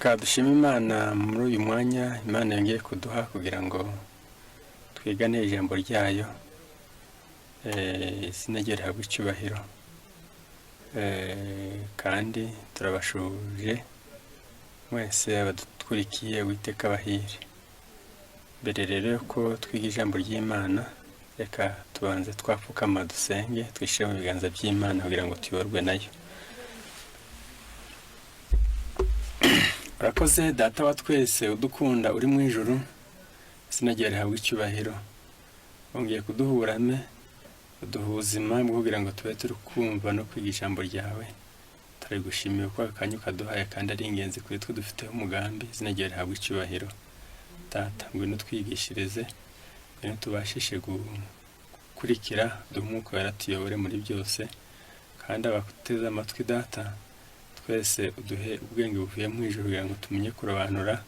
Reka dushime Imana muri uyu mwanya Imana yongeye kuduha kugira ngo twigane ijambo ryayo. Izina rye rihabwe icyubahiro. Kandi turabashuje mwese abadukurikiye, Uwiteka abahire. Mbere rero yuko twiga ijambo ry'Imana, reka tubanze twapfukama dusenge, twishyire mu biganza by'Imana kugira ngo tuyoborwe nayo. Urakoze Data wa twese udukunda uri mu ijuru, izina ryawe rihabwe icyubahiro. Wongeye kuduha uburame, uduha ubuzima bwo kugira ngo tube turi kumva no kwiga ijambo ryawe. Turabigushimiye ko aka kanya ukaduhaye kandi ari ingenzi kuri twe, dufiteho umugambi. Izina ryawe rihabwe icyubahiro. Data, ngwino utwigishirize, ngwino tubashishe gukurikira, duhe Umwuka Wera tuyobore muri byose, kandi abateze amatwi Data, twese uduhe ubwenge buvuye mu ijuru kugira ngo tumenye kurobanura,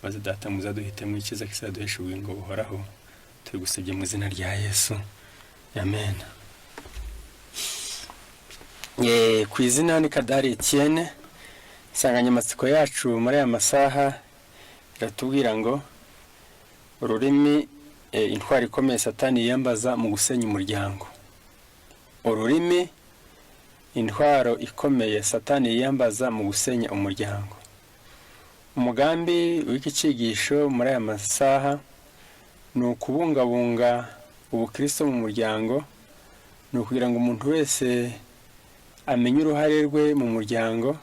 maze Data mwiza duhitemo icyiza kizaduhesha ubugingo buhoraho. Tubigusabye mu izina rya Yesu, amen. Ku izina ni Kadari Etienne. Insanganyamatsiko yacu muri aya masaha iratubwira ngo ururimi, intwaro ikomeye Satani yiyambaza mu gusenya umuryango. Ururimi, intwaro ikomeye Satani yiyambaza mu gusenya umuryango. Umugambi w'iki cyigisho muri aya masaha ni ukubungabunga ubukristo mu muryango, ni ukugira ngo umuntu wese amenye uruhare rwe mu muryango,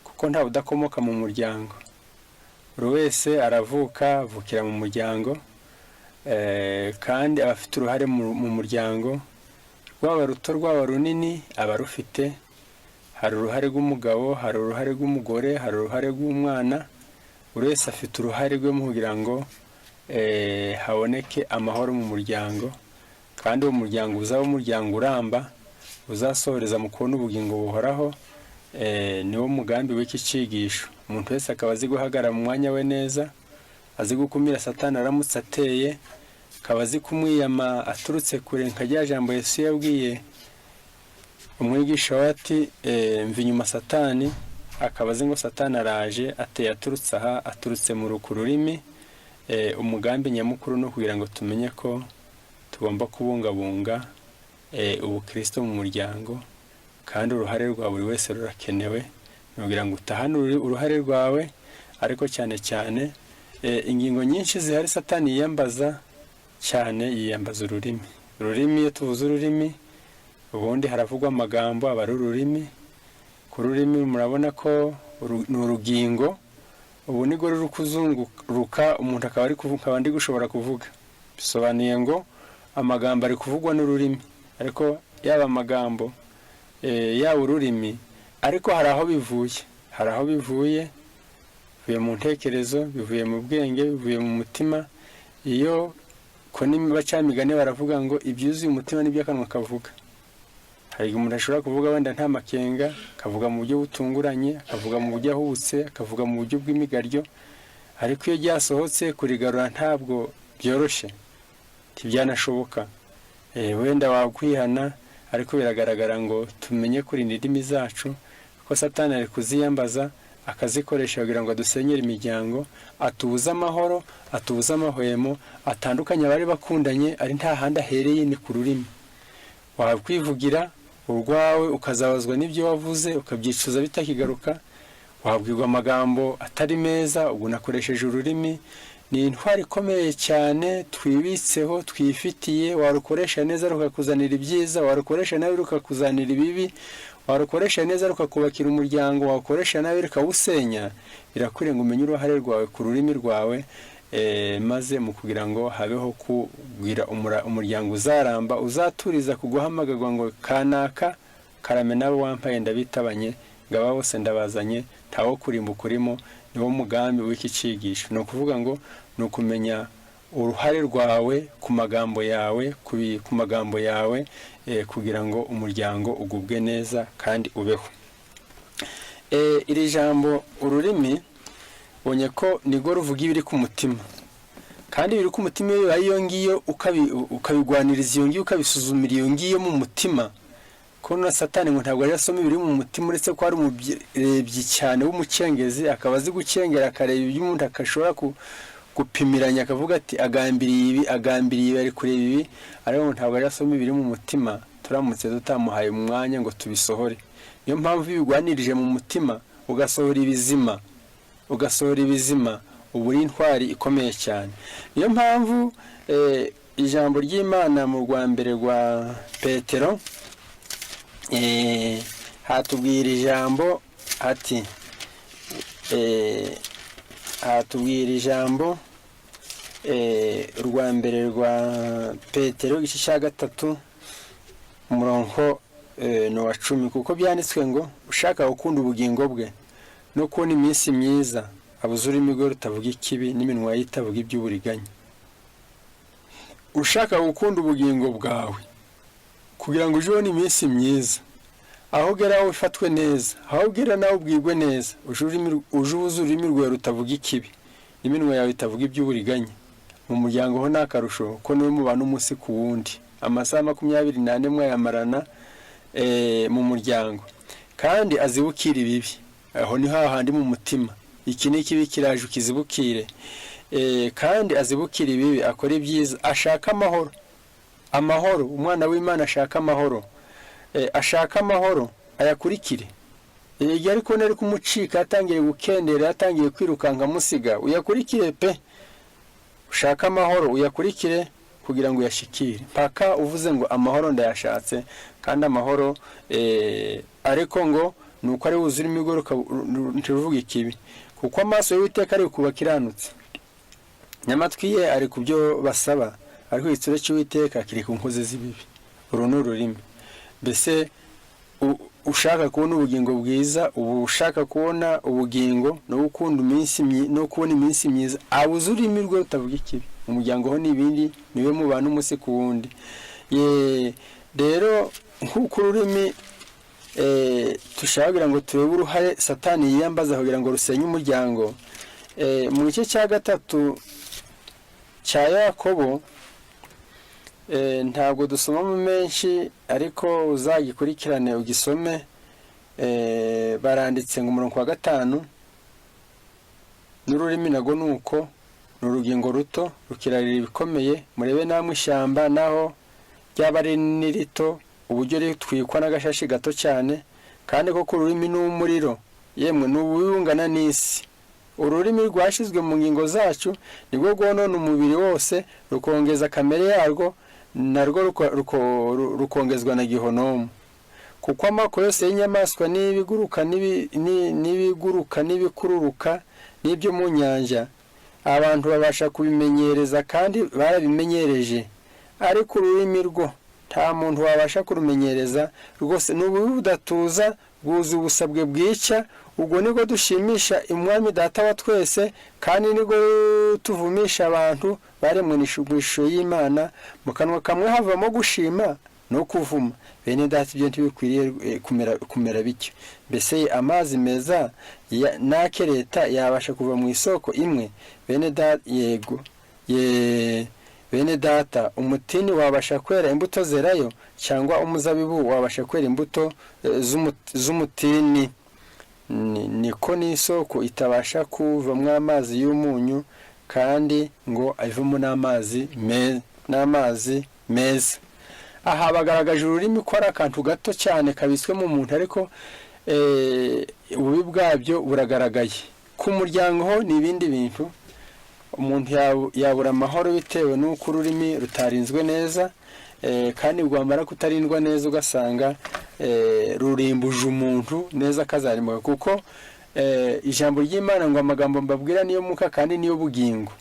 kuko ntawe udakomoka mu muryango. Buri wese aravuka, avukira mu muryango, kandi aba afite uruhare mu muryango, rwaba ruto rwaba runini aba arufite. Hari uruhare rw'umugabo, hari uruhare rw'umugore, hari uruhare rw'umwana. Buri wese afite uruhare rwe mu kugira ngo haboneke amahoro mu muryango, kandi uwo muryango uzaba umuryango uramba, uzasohoreza mu kubona ubugingo buhoraho. Niwo mugambi w'iki cyigisho. Umuntu wese akaba azi guhagarara mu mwanya we neza, azi gukumira Satani aramutse ateye, akaba azi kumwiyama aturutse kure, nka rya jambo Yesu yabwiye umwigisha we ati: "Mva inyuma Satani." Akaba azi ngo Satani araje, ateye aturutse aha, aturutse mu ku rurimi. Umugambi nyamukuru ni ukugira ngo tumenye ko tugomba kubungabunga ubukristo mu muryango, kandi uruhare rwa buri wese rurakenewe. Ni ukugira ngo utahane uruhare rwawe, ariko cyane cyane ingingo nyinshi zihari Satani yiyambaza cyane, yiyambaza ururimi. Ururimi, iyo tuvuze ururimi, ubundi haravugwa amagambo aba ari ururimi. Ku rurimi murabona ko ni urugingo, ubu nibwo ruri kuzunguruka, umuntu akaba ari kuvuga, akaba ndi gushobora kuvuga. Bisobanuye ngo amagambo ari kuvugwa n'ururimi, ariko yaba amagambo, yaba ururimi, ariko hari aho bivuye, hari aho bivuye. Bivuye mu ntekerezo, bivuye mu bwenge, bivuye mu mutima. Iyo ko bacamigani baravuga ngo ibyuzuye umutima nibyo akanwa kavuga. Hari igihe umuntu ashobora kuvuga wenda nta makenga, akavuga mu buryo butunguranye, akavuga mu buryo ahubutse, akavuga mu buryo bw'imigaryo, ariko iyo ryasohotse kurigarura ntabwo byoroshye, ntibyanashoboka. Wenda wakwihana, ariko biragaragara ngo tumenye kurinda indimi zacu, kuko Satani ari kuziyambaza, akazikoresha kugira ngo adusenyere imiryango, atubuze amahoro, atubuze amahwemo, atandukanye abari bakundanye, ari nta handi ahereye, ni ku rurimi. Wakwivugira urwawe ukazabazwa n'ibyo wavuze, ukabyicuza bitakigaruka. Wabwirwa amagambo atari meza, ubwo unakoresheje ururimi. Ni intwaro ikomeye cyane twibitseho, twifitiye. Warukoresha neza rukakuzanira ibyiza, warukoresha nabi rukakuzanira ibibi. Warukoresha neza rukakubakira umuryango, warukoresha nabi rukawusenya. Birakwiriye ngo umenye uruhare rwawe ku rurimi rwawe, maze mu kugira ngo habeho kugira umuryango uzaramba, uzaturiza ku guhamagarwa ngo kanaka karame, nabo wampaye ndabitabanye, ngo aba bose ndabazanye, ntawo kurimbuka urimo. Niwo mugambi w'iki cyigisho. Ni ukuvuga ngo ni ukumenya uruhare rwawe ku magambo yawe, ku magambo yawe, kugira ngo umuryango ugubwe neza kandi ubeho. Iri jambo ururimi, ubonye ko nirwo ruvuga ibiri ku mutima, kandi ibiri ku mutima iyo bibaye iyo ngiyo, ukabigwaniriza iyo ngiyo, ukabisuzumira iyo ngiyo mu mutima, Ko na Satani ngo ntabwo ajya asoma ibiri mu mutima, uretse ko ari umurebyi cyane w'umucengezi, akaba azi gucengera, akareba ibyo umuntu akashobora gupimiranya, akavuga ati agambiriye ibi, agambiriye ibi, ari kureba ibi, ariko ngo ntabwo ajya asoma ibiri mu mutima turamutse tutamuhaye umwanya ngo tubisohore. Niyo mpamvu iyo ubigwanirije mu mutima ugasohora ibizima, ugasohora ibizima, uba uri intwari ikomeye cyane. Niyo mpamvu ijambo ry'Imana mu rwa mbere rwa Petero hatubwira ijambo ati hatubwira ijambo rwa mbere rwa Petero, igice cya 3, umurongo ni uwa 10: "Kuko byanditswe ngo ushaka gukunda ubugingo bwe no kubona iminsi myiza, abuze ururimi rwe rutavuga ikibi n'iminwa ye itavuga iby'uburiganya." Ushaka gukunda ubugingo bwawe kugira ngo uje ubone iminsi myiza, aho ugera ufatwe neza, aho ugera nawe ubwirwe neza, uje ubuze ururimi rwawe rutavuga ikibi n'iminwa yawe itavuga iby'uburiganya. Mu muryango ho ni akarusho, ko niwe mubana umunsi ku wundi, amasaha 24 mwayamarana mu muryango. Kandi azibukire ibibi, aho ni hahandi mu mutima, iki ni ikibi kiraje ukizibukire. Kandi azibukire ibibi, akora ibyiza, ashaka amahoro. Amahoro, umwana w'Imana ashaka amahoro, ashaka amahoro ayakurikire. Igihe ariko ari kumucika, yatangiye gukendera, yatangiye kwirukanka amusiga, uyakurikire pe. Ushaka amahoro uyakurikire kugira ngo uyashikire, mpaka uvuze ngo amahoro ndayashatse. Kandi amahoro, ariko ngo ni uko ari wuzuye ururimi ntiruvuge ikibi. "Kuko amaso y'Uwiteka ari ku bakiranutse, n'amatwi ye ari ku byo basaba, ariko igitsure cy'Uwiteka kiri ku nkozi z'ibibi." Uru ni ururimi. Mbese ushaka kubona ubugingo bwiza, ubu ushaka kubona ubugingo no gukunda iminsi no kubona iminsi myiza, abuze ururimi rwe rutavuga ikibi. Mu muryango ho n'ibindi, niwe mubana umunsi ku wundi. Ye rero, nk'uko ururimi dushaka kugira ngo turebe uruhare Satani yiyambaza kugira ngo rusenye umuryango, mu gice cya 3 cya Yakobo, ntabwo dusomamo menshi, ariko uzagikurikirane ugisome. Baranditse ngo umurongo wa 5: "N'ururimi nago ni uko, ni urugingo ruto, rukirarira ibikomeye. Murebe namwe ishyamba, naho ryaba ari ni rito, uburyo ritwikwa n'agashashi gato cyane. Kandi koko ururimi ni umuriro, yemwe ni ububi bungana n'isi. Ururimi rwashyizwe mu ngingo zacu, nibwo rwonona umubiri wose, rukongeza kamere yarwo, narwo rukongezwa na gihonomu. Kuko amoko yose y'inyamaswa n'ibiguruka n'ibiguruka n'ibikururuka n'ibyo mu nyanja, abantu babasha kubimenyereza kandi barabimenyereje, ariko ururimi rwo nta muntu wabasha kurumenyereza rwose. Ni ububi budatuza, bwuzuye ubusabwe bwica. Ubwo nibwo dushimisha Umwami Data wa twese, kandi nibwo tuvumisha abantu baremwe mu ishusho y'Imana. Mu kanwa kamwe havamo gushima no kuvuma. Bene Data, ibyo ntibikwiriye kumera bityo. Mbese amazi meza n'akereta yabasha kuva mu isoko imwe? Bene data, yego ye, bene Data, umutini wabasha kwera imbuto zerayo, cyangwa umuzabibu wabasha kwera imbuto z'umutini? Niko n'isoko itabasha kuvamo amazi y'umunyu, kandi ngo avemo n'amazi meza." Aha bagaragaje ururimi ko ari akantu gato cyane kabitswe mu muntu, ariko ububi bwabyo buragaragaye. Ku muryango ho ni ibindi bintu, umuntu yabura amahoro bitewe n'uko ururimi rutarinzwe neza, kandi rwamara kutarindwa neza ugasanga rurimbuje umuntu neza, akazarimbuka, kuko ijambo ry'Imana ngo amagambo mbabwira niyo mwuka kandi niyo bugingo.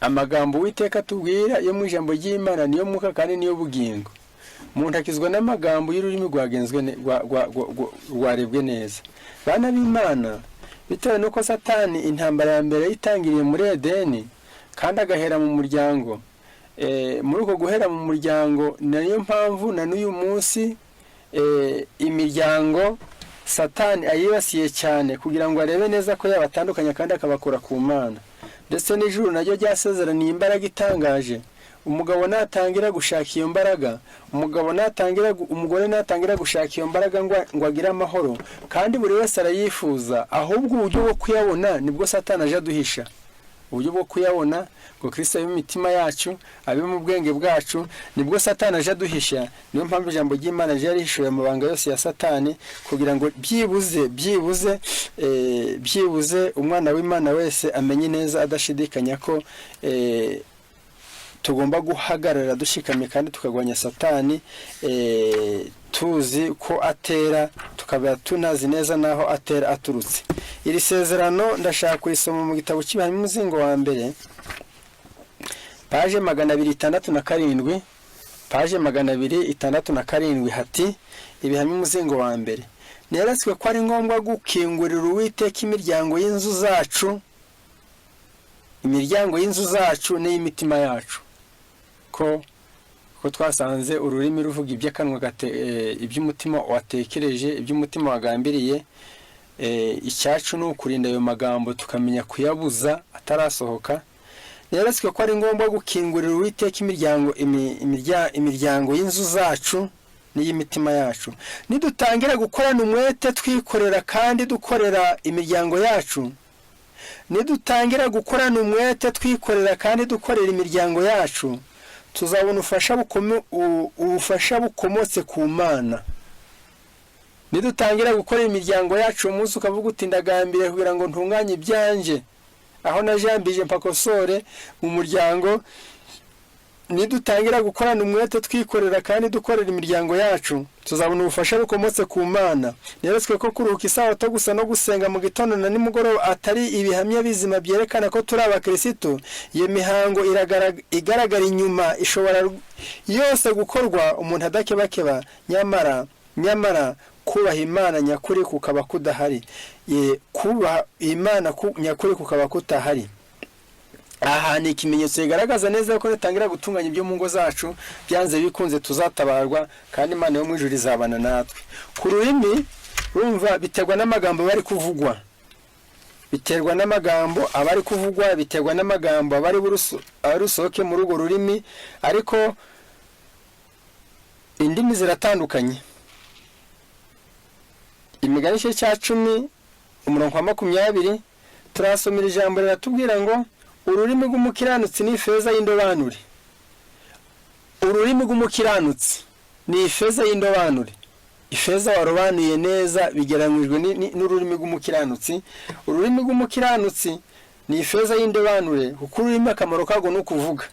Amagambo Uwiteka tubwira yo mu ijambo ry'Imana niyo mwuka kandi niyo bugingo. Umuntu akizwa n'amagambo y'ururimi rwagenzwe rwarebwe neza. Bana b'Imana, bitewe n'uko Satani intambara ya mbere yitangiriye muri Edeni kandi agahera mu muryango, muri uko guhera mu muryango, niyo mpamvu na n'uyu munsi imiryango Satani ayibasiye cyane, kugira ngo arebe neza ko yabatandukanya kandi akabakura ku Mana. Ndetse n'ijuru naryo ryasezeraniye imbaraga itangaje. Umugabo natangira gushaka iyo mbaraga, umugabo natangira, umugore natangira gushaka iyo mbaraga ngo agire amahoro, kandi buri wese arayifuza, ahubwo uburyo bwo kuyabona nibwo Satani aje aduhisha. Uburyo bwo kuyabona ngo Kristo abe mu mitima yacu, abe mu bwenge bwacu, nibwo Satani aje aduhisha. Niyo mpamvu ijambo ry'Imana rije rihishuye amabanga yose ya Satani, kugira ngo byibuze umwana w'Imana wese amenye neza adashidikanya ko tugomba guhagarara dushikamye kandi tukarwanya Satani, tuzi ko atera, tukaba tunazi neza n'aho atera aturutse. Iri sezerano ndashaka kurisoma mu gitabo cy'Ibihamya, umuzingo wa mbere, paje 267, paje 267, hati: "Ibihamya, umuzingo wa mbere. Neretswe ko ari ngombwa gukingurira Uwiteka imiryango y'inzu zacu, imiryango y'inzu zacu n'iy'imitima yacu." Ko twasanze ururimi ruvuga iby'akanwa, iby'umutima watekereje, iby'umutima wagambiriye. Icyacu ni ukurinda ayo magambo, tukamenya kuyabuza atarasohoka. Neretswe ko ari ngombwa gukingurira Uwiteka imiryango y'inzu zacu n'iy'imitima yacu. Nidutangira gukorana umwete twikorera kandi dukorera imiryango yacu, nidutangira gukorana umwete twikorera kandi dukorera imiryango yacu, tuzabona ubufasha bukomotse ku Mana. Nidutangira gukorera imiryango yacu, umunsi ukavuga uti: "Ndagambiriye kugira ngo ntunganye ibyanjye, aho najambije mpakosore mu muryango." Nidutangira gukorana umwete twikorera kandi dukorera imiryango yacu, tuzabona ubufasha bukomotse ku Mana. Neretswe ko kuruhuka isabato gusa no gusenga mu gitondo na nimugoroba atari ibihamya bizima byerekana ko turi abakirisitu. Iyo mihango igaragara inyuma ishobora yose gukorwa umuntu adakebakeba, nyamara kubaha Imana nyakuri kukaba kudahari. Kubaha Imana nyakuri kukaba kutahari. Aha ni ikimenyetso kigaragaza neza ko dutangira gutunganya ibyo mu ngo zacu, byanze bikunze tuzatabarwa kandi Imana yo mu ijuru izabana natwe. Ku rurimi, urumva biterwa n'amagambo bari kuvugwa, biterwa n'amagambo aba ari kuvugwa, biterwa n'amagambo aba ari busohoke muri urwo rurimi. Ariko indimi ziratandukanye. Imigani igice cya 10, umurongo wa 20, turasomera ijambo riratubwira ngo: "Ururimi rw'umukiranutsi ni ifeza y'indobanure." Ururimi rw'umukiranutsi ni ifeza y'indobanure. Ifeza warobanuye neza bigereranyijwe n'ururimi rw'umukiranutsi. Ururimi rw'umukiranutsi ni ifeza y'indobanure, kuko ururimi akamaro karwo ni ukuvuga.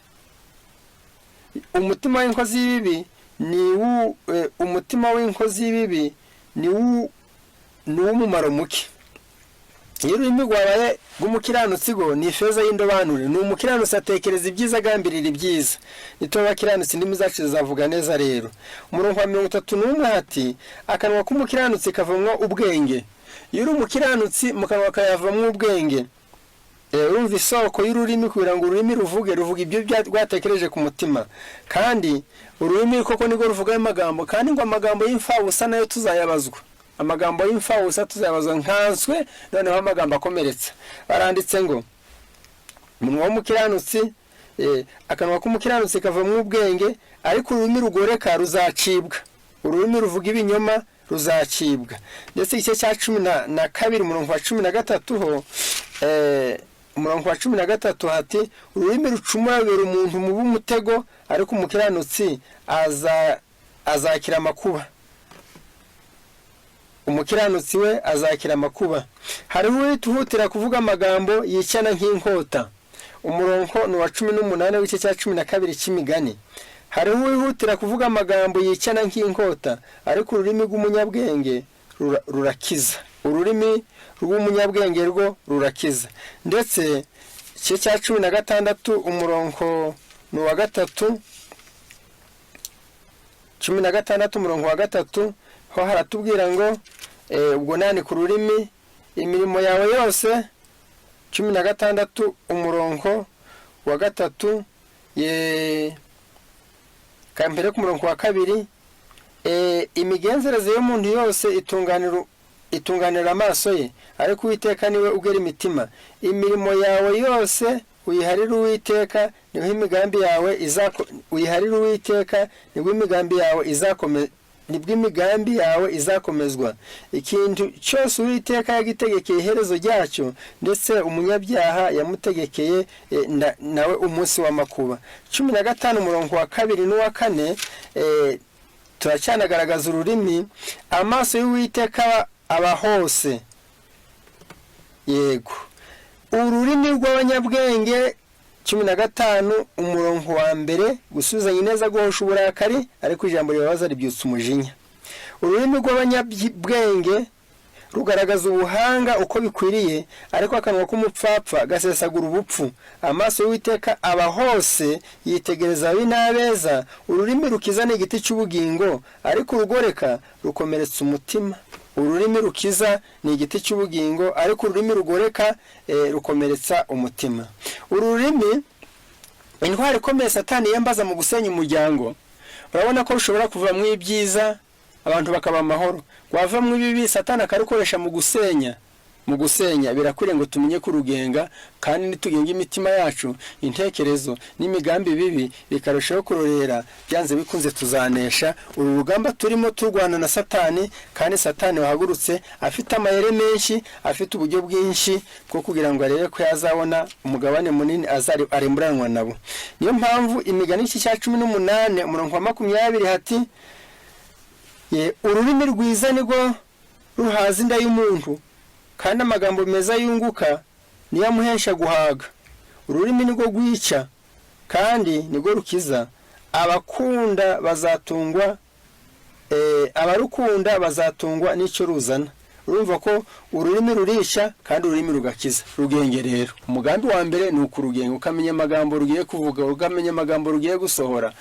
Umutima w'inkozi y'ibibi ni umutima w'inkozi y'ibibi ni uw'umumaro muke. Iyo ururimi rwabaye rw'umukiranutsi go ni ifeza y'indobanure, ni umukiranutsi atekereza ibyiza, agambirira ibyiza. Nituba abakiranutsi, indimi zacu zizavuga neza. Rero umurongo wa 31 hati: "Akanwa k'umukiranutsi kavamwo ubwenge." Iyo uri umukiranutsi, mu kanwa kayavamwo ubwenge. Urumva isoko y'ururimi, kugira ngo ururimi ruvuge, ruvuga ibyo rwatekereje ku mutima. Kandi ururimi koko nirwo ruvuga ayo magambo. Kandi ngo amagambo y'imfabusa nayo tuzayabazwa, amagambo y'imfabusa tuzayabazwa, nkanswe noneho amagambo akomeretsa. Baranditse ngo: "Umunwa w'umukiranutsi, akanwa k'umukiranutsi kavamo ubwenge, ariko ururimi rugoreka ruzacibwa, ururimi ruvuga ibinyoma ruzacibwa." Ndetse igice cya 12, umurongo wa 13 ho, umurongo wa 13 hati: "Ururimi rucumura rubera umuntu mubi umutego, ariko umukiranutsi azakira amakuba." Umukiranutsi we azakira amakuba. Hariho uwihutira kuvuga amagambo yicana nk'inkota. Umurongo ni uwa 18 w'igice cya 12 cy'Imigani. Hariho uwihutira kuvuga amagambo yicana nk'inkota, ariko ururimi rw'umunyabwenge rurakiza. Ururimi rw'umunyabwenge rwo rurakiza. Ndetse igice cya 16, umurongo ni uwa 3, 16, umurongo wa 3 ho haratubwira ngo, ubwo nani ku rurimi: "Imirimo yawe yose", 16, umurongo wa 3, ye kambere ku murongo wa 2: "Imigenzereze y'umuntu yose itunganira amaso ye, ariko Uwiteka niwe ugera imitima." Imirimo yawe yose Uyiharire Uwiteka, niho imigambi yawe izako uyiharire Uwiteka, nibwo imigambi yawe izakome nibwo imigambi yawe izakomezwa. Ikintu cyose Uwiteka yagitegekeye iherezo ryacyo, ndetse umunyabyaha yamutegekeye nawe umunsi w'amakuba. 15 umurongo wa 2 n'uwa 4, turacyanagaragaza ururimi. Amaso y'Uwiteka aba hose. Yego, ururimi rw'abanyabwenge. 15 umurongo wa 1, gusubizanya ineza guhosha uburakari, ariko ijambo ribabaza ribyutsa umujinya. Ururimi rw'abanyabwenge rugaragaza ubuhanga uko bikwiriye, ariko akanwa k'umupfapfa gasesagura ubupfu. Amaso y'Uwiteka aba hose, yitegereza ababi n'abeza. Ururimi rukiza ni igiti cy'ubugingo, ariko urugoreka rukomeretsa umutima. Ururimi rukiza ni igiti cy'ubugingo, ariko ururimi rugoreka rukomeretsa umutima. Ururimi, intwaro ikomeye Satani yambaza mu gusenya umuryango. Urabona ko rushobora kuvamo ibyiza, abantu bakaba amahoro, rwavamo ibibi, Satani akarukoresha mu gusenya. Mu gusenya birakwiriye ngo tumenye kurugenga, kandi nitugenga imitima yacu, intekerezo n'imigambi bibi bikarushaho kurorera, byanze bikunze tuzanesha uru rugamba turimo turwana na Satani. Kandi Satani wahagurutse afite amayeri menshi, afite uburyo bwinshi bwo kugira ngo arebe ko yazabona umugabane munini aremburanwa nabo. Niyo mpamvu Imigani iki cya 18 umurongo wa 20 hati: "Ururimi rwiza nirwo ruhaza inda y'umuntu, kandi amagambo meza yunguka niyo amuhesha guhaga. Ururimi nirwo rwica kandi nirwo rukiza. Abakunda bazatungwa, abarukunda bazatungwa n'icyo ruzana." Urumva ko ururimi rurisha kandi ururimi rugakiza. Rugenge rero, umugambi wa mbere ni ukurugenga, ukamenya amagambo rugiye kuvuga, ukamenya amagambo rugiye gusohora,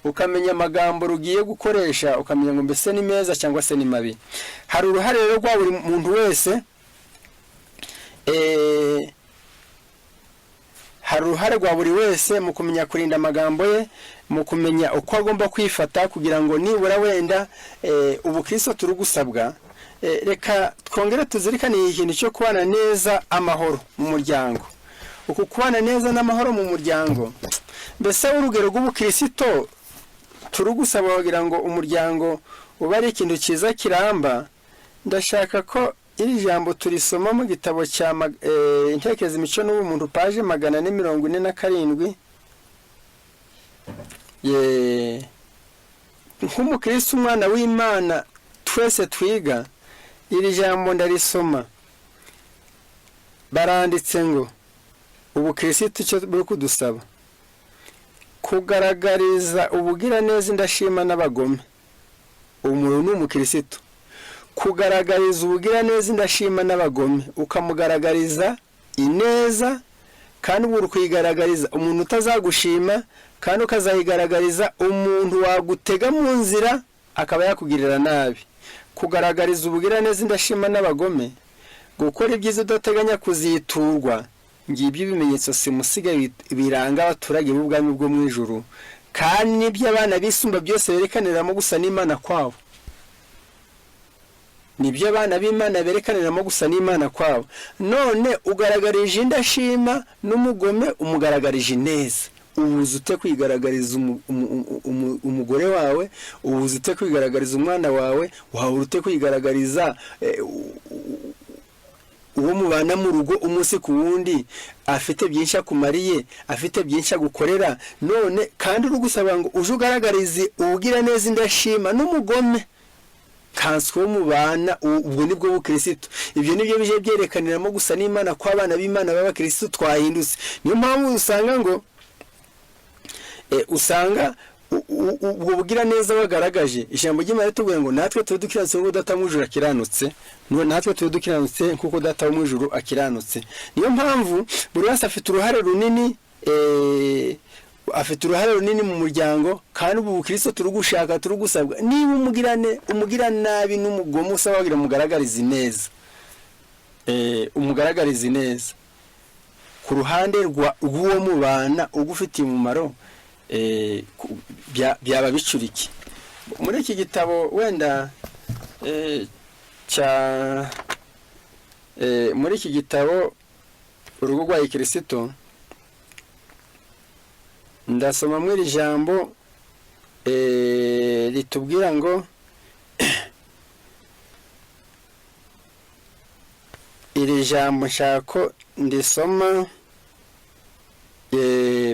ukamenya amagambo rugiye gukoresha, ukamenya ngo mbese ni meza cyangwa se ni mabi. Hari uruhare rero rwa buri muntu wese, hari uruhare rwa buri wese mu kumenya kurinda amagambo ye, mu kumenya uko agomba kwifata kugira ngo nibura wenda ubukristo turi gusabwa. Reka twongere tuzirikane ikintu cyo kubana neza, amahoro mu muryango. Uku kubana neza n'amahoro mu muryango, mbese urugero rw'ubukristo turi gusaba kugira ngo umuryango ube ari ikintu cyiza kiramba. Ndashaka ko iri jambo turisoma mu gitabo cya Intekerezo, Imico n'Ubumuntu, paje 447. Nk'umukristo, umwana w'Imana, twese twiga iri jambo. Ndarisoma. Baranditse ngo ubukristo icyo buri kudusaba: kugaragariza ubugiraneza indashima n'abagome. Umuntu ni umukristo, kugaragariza ubugiraneza indashima n'abagome, ukamugaragariza ineza, kandi ubu uri kuyigaragariza umuntu utazagushima, kandi ukazayigaragariza umuntu wagutega mu nzira akaba yakugirira nabi. Kugaragariza ubugiraneza indashima n'abagome, gukora ibyiza udateganya kuziturwa, ngibyo ibimenyetso simusiga biranga abaturage b'ubwami bwo mu ijuru, kandi n'ibyo abana bisumba byose berekaniramo gusa n'Imana kwabo. Nibyo abana b'Imana berekaniramo gusa n'Imana kwabo. None ugaragarije indashima n'umugome, umugaragarije ineza, ubuze ute kwigaragariza umugore wawe? Ubuze ute kwigaragariza umwana wawe? Wabura ute kwigaragariza uwo mubana mu rugo umunsi ku wundi, afite byinshi akumariye, afite byinshi agukorera? None kandi uri gusaba ngo uje ugaragarize ubugiraneza indashima n'umugome, kanswe wo mubana. Ubwo nibwo bukristo. Ibyo nibyo bije byerekaniramo gusa n'Imana ko abana b'Imana b'abakristo twahindutse. Niyo mpamvu usanga ngo usanga ubwo bugiraneza bagaragaje, ijambo ry'Imana ritubwira ngo natwe tube dukiranutse nk'uko Data wo mu ijuru akiranutse. Natwe tube dukiranutse nk'uko Data wo mu ijuru akiranutse. Niyo mpamvu buri wese afite uruhare runini, afite uruhare runini mu muryango. Kandi ubu bukristo turi gushaka, turi gusabwa, niba umugiranabi n'umugome usaba kugira umugaragarize ineza, umugaragarize ineza ku ruhande rw'uwo mubana ugufitiye umumaro, byaba bicurike. Muri iki gitabo wenda cya muri iki gitabo Urugo rwa Kirisito. Ndasoma muri iri jambo ritubwira ngo iri jambo nshaka ko ndisoma,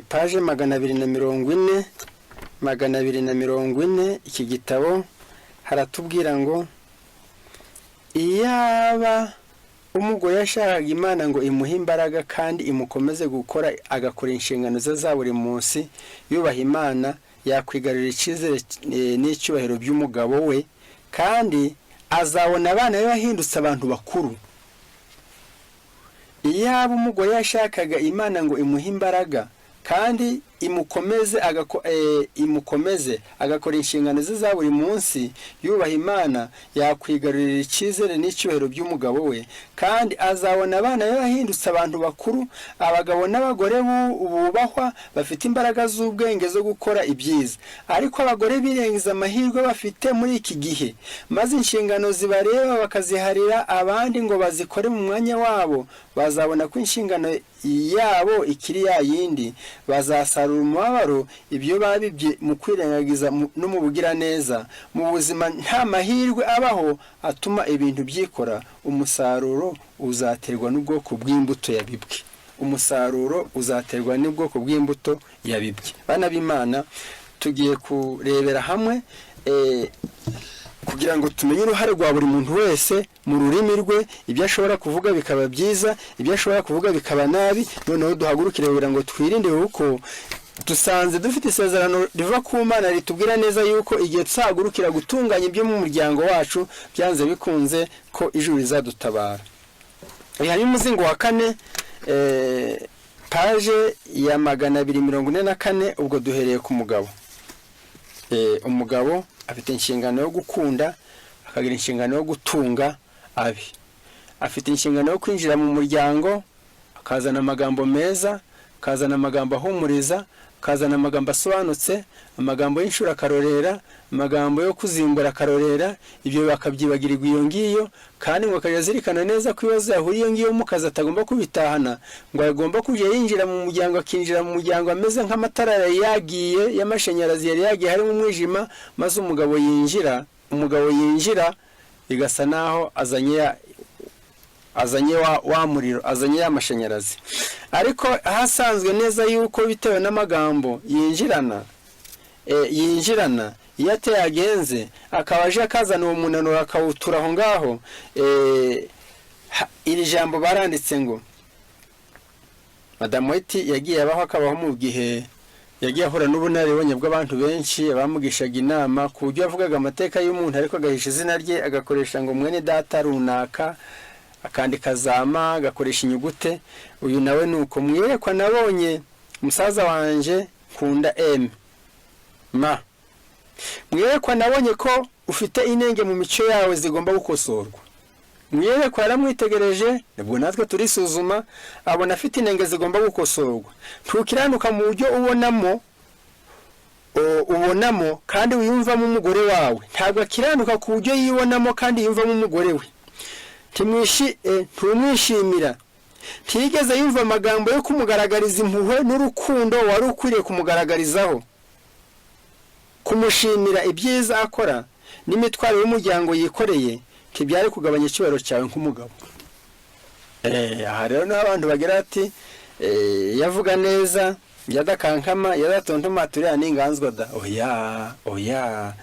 paje 240, 240, iki gitabo haratubwira ngo iyaba umugore yashakaga Imana ngo imuhe imbaraga kandi imukomeze gukora, agakora inshingano ze za buri munsi yubaha Imana, yakwigarurira icyizere n'icyubahiro by'umugabo we, kandi azabona abana be bahindutse abantu bakuru. Iyaba umugore yashakaga Imana ngo imuhe imbaraga kandi imukomeze imukomeze agakora inshingano ze za buri munsi yubaha Imana, yakwigarurira icyizere n'icyubahiro by'umugabo we, kandi azabona abana be bahindutse abantu bakuru, abagabo n'abagore bubahwa, bafite imbaraga z'ubwenge zo gukora ibyiza. Ariko abagore birengiza amahirwe bafite muri iki gihe, maze inshingano zibareba bakaziharira abandi ngo bazikore mu mwanya wabo, bazabona ko inshingano yabo ikiri ya yindi. Bazasarura umubabaro ibyo babibye mu kwirengagiza no mu bugiraneza. Mu buzima nta mahirwe abaho atuma ibintu byikora. Umusaruro uzaterwa n'ubwoko bw'imbuto yabibwe. Umusaruro uzaterwa n'ubwoko bw'imbuto yabibwe. Bana b'Imana, tugiye kurebera hamwe kugira ngo tumenye uruhare rwa buri muntu wese mu rurimi rwe, ibyo ashobora kuvuga bikaba byiza, ibyo ashobora kuvuga bikaba nabi. Noneho duhagurukire kugira ngo twirinde, kuko dusanze dufite isezerano riva ku Mana ritubwira neza yuko igihe tuzahagurukira gutunganya ibyo mu muryango wacu, byanze bikunze ko ijuru rizadutabara. Hanyuma umuzingo wa kane, paje ya 244, ubwo duhereye ku mugabo. Umugabo afite inshingano yo gukunda, akagira inshingano yo gutunga abe, afite inshingano yo kwinjira mu muryango akazana amagambo meza, akazana amagambo ahumuriza, akazana amagambo asobanutse, amagambo y'inshuro akarorera, amagambo yo kuzimbura akarorera, ibyo bakabyibagirirwa iyo ngiyo. Kandi ngo akajya azirikana neza ko ibibazo yahuriye iyo ngiyo mu kazi atagomba kubitahana, ngo agomba kujya yinjira mu muryango, akinjira mu muryango ameze nk'amatara yari yagiye y'amashanyarazi, yari yagiye harimo umwijima, maze umugabo yinjira bigasa naho azanye wa muriro, azanye ya mashanyarazi. Ariko ahasanzwe neza yuko bitewe n'amagambo yinjirana, iyo atayagenze akaba aje akazana uwo munaniro akawutura aho ngaho. Iri jambo baranditse ngo Madamu White yagiye abaho, akabaho mu gihe yagiye ahura n'ubunararibonye bw'abantu benshi abamugishaga inama, ku buryo yavugaga amateka y'umuntu ariko agahisha izina rye, agakoresha ngo mwene data runaka, akandika zama, agakoresha inyugute. Uyu nawe ni uko. Mwiyerekwa nabonye musaza wanje nkunda M ma, mwiyerekwa nabonye ko ufite inenge mu mico yawe zigomba gukosorwa. Mwiyerekwa yaramwitegereje, nibwo natwe turisuzuma, abona afite inenge zigomba gukosorwa. Ntukiranuka mu buryo ubonamo kandi wiyumvamo umugore wawe. Ntabwo akiranuka ku buryo yibonamo kandi yiyumvamo umugore we. Ntumwishimira. Ntiyigeze yumva amagambo yo kumugaragariza impuhwe n'urukundo wari ukwiriye kumugaragarizaho. Kumushimira ibyiza akora n'imitwaro y'umuryango yikoreye ntibyari kugabanya icyubahiro cyawe nk'umugabo. Aha rero niho abantu bagira ati yavuga neza, yadakankama, yadatontoma, turiya n'inganzwa da. Oya, oya.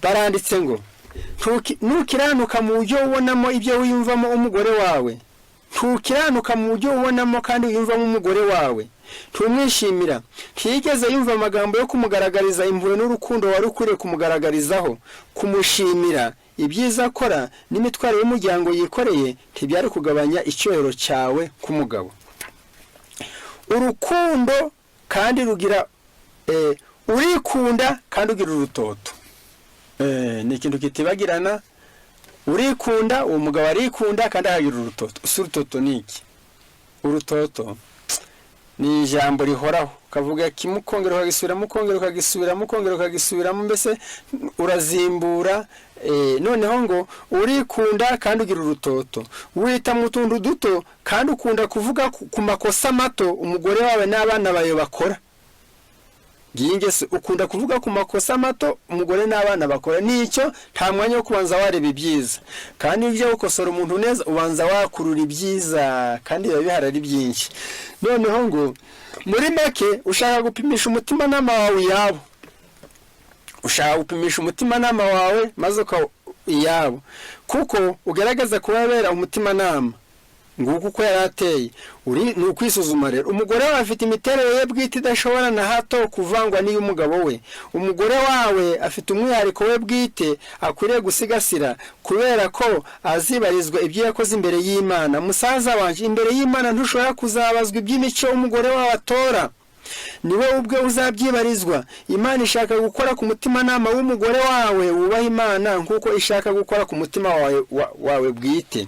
Baranditse ngo ntukiranuka mu buryo ubonamo ibyo wiyumvamo umugore wawe. Ntukiranuka mu buryo ubonamo kandi wiyumvamo umugore wawe. Ntumwishimira. Ntiyigeze yumva amagambo yo kumugaragariza impuhwe n'urukundo wari ukwiriye kumugaragarizaho. Kumushimira ibyiza akora n'imitwaro y'umuryango yikoreye ntibyari kugabanya icyubahiro cyawe k'umugabo. Urukundo kandi rugira urikunda kandi ugira urutoto. Ni ikintu kitibagirana. Urikunda, uwo mugabo arikunda kandi akagira urutoto. Si urutoto ni iki? Urutoto ni ijambo rihoraho, ukavuga kimwe ukongera ukagisubiramo, ukongera ukagisubiramo, ukongera ukagisubiramo, mbese urazimbura. Noneho ngo urikunda kandi ugira urutoto, wita mu tuntu duto kandi ukunda kuvuga ku makosa mato umugore wawe n'abana bawe bakora. Ngiyi ingeso: ukunda kuvuga ku makosa mato umugore n'abana bakora, nicyo nta mwanya wo kubanza wareba ibyiza. Kandi iyo ugiye gukosora umuntu neza, ubanza wakurura ibyiza, kandi biba bihari ari byinshi. Noneho ngo muri make ushaka gupimisha umutimanama wawe iyabo, ushaka gupimisha umutimanama wawe maze iyabo, kuko ugaragaza kubabera umutimanama. Nguko uko yari ateye. Uri ni ukwisuzuma rero. Umugore wawe afite imiterere ye bwite idashobora na hato kuvangwa n'iy'umugabo we. Umugore wawe afite umwihariko we bwite akwiriye gusigasira, kubera ko azibarizwa ibyo yakoze imbere y'Imana. Musaza wanjye, imbere y'Imana ntushobora kuzabazwa iby'imico umugore wawe atora, niwe ubwe uzabyibarizwa. Imana ishaka gukora ku mutimanama w'umugore wawe wubaha Imana nk'uko ishaka gukora ku mutima wawe bwite.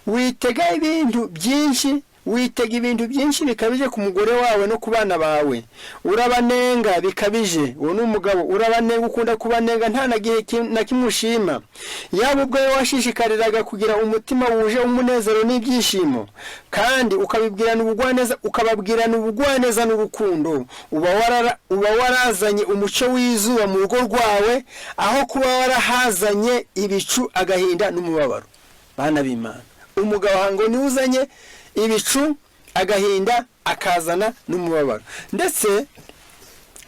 Witega ibintu byinshi, witega ibintu byinshi bikabije ku mugore wawe no ku bana bawe. Urabanenga bikabije. Uwo ni umugabo. Urabanenga, ukunda kubanenga, nta na gihe na kimwe ushima. Yaba ubwo washishikariraga kugira umutima wuje umunezero n'ibyishimo, kandi ukabibwirana ubugwaneza, ukababwirana ubugwaneza n'urukundo, uba warazanye umucyo w'izuba mu rugo rwawe, aho kuba warahazanye ibicu, agahinda n'umubabaro. Bana b'Imana, umugabo ngo niwe uzanye ibicu, agahinda, akazana n'umubabaro. Ndetse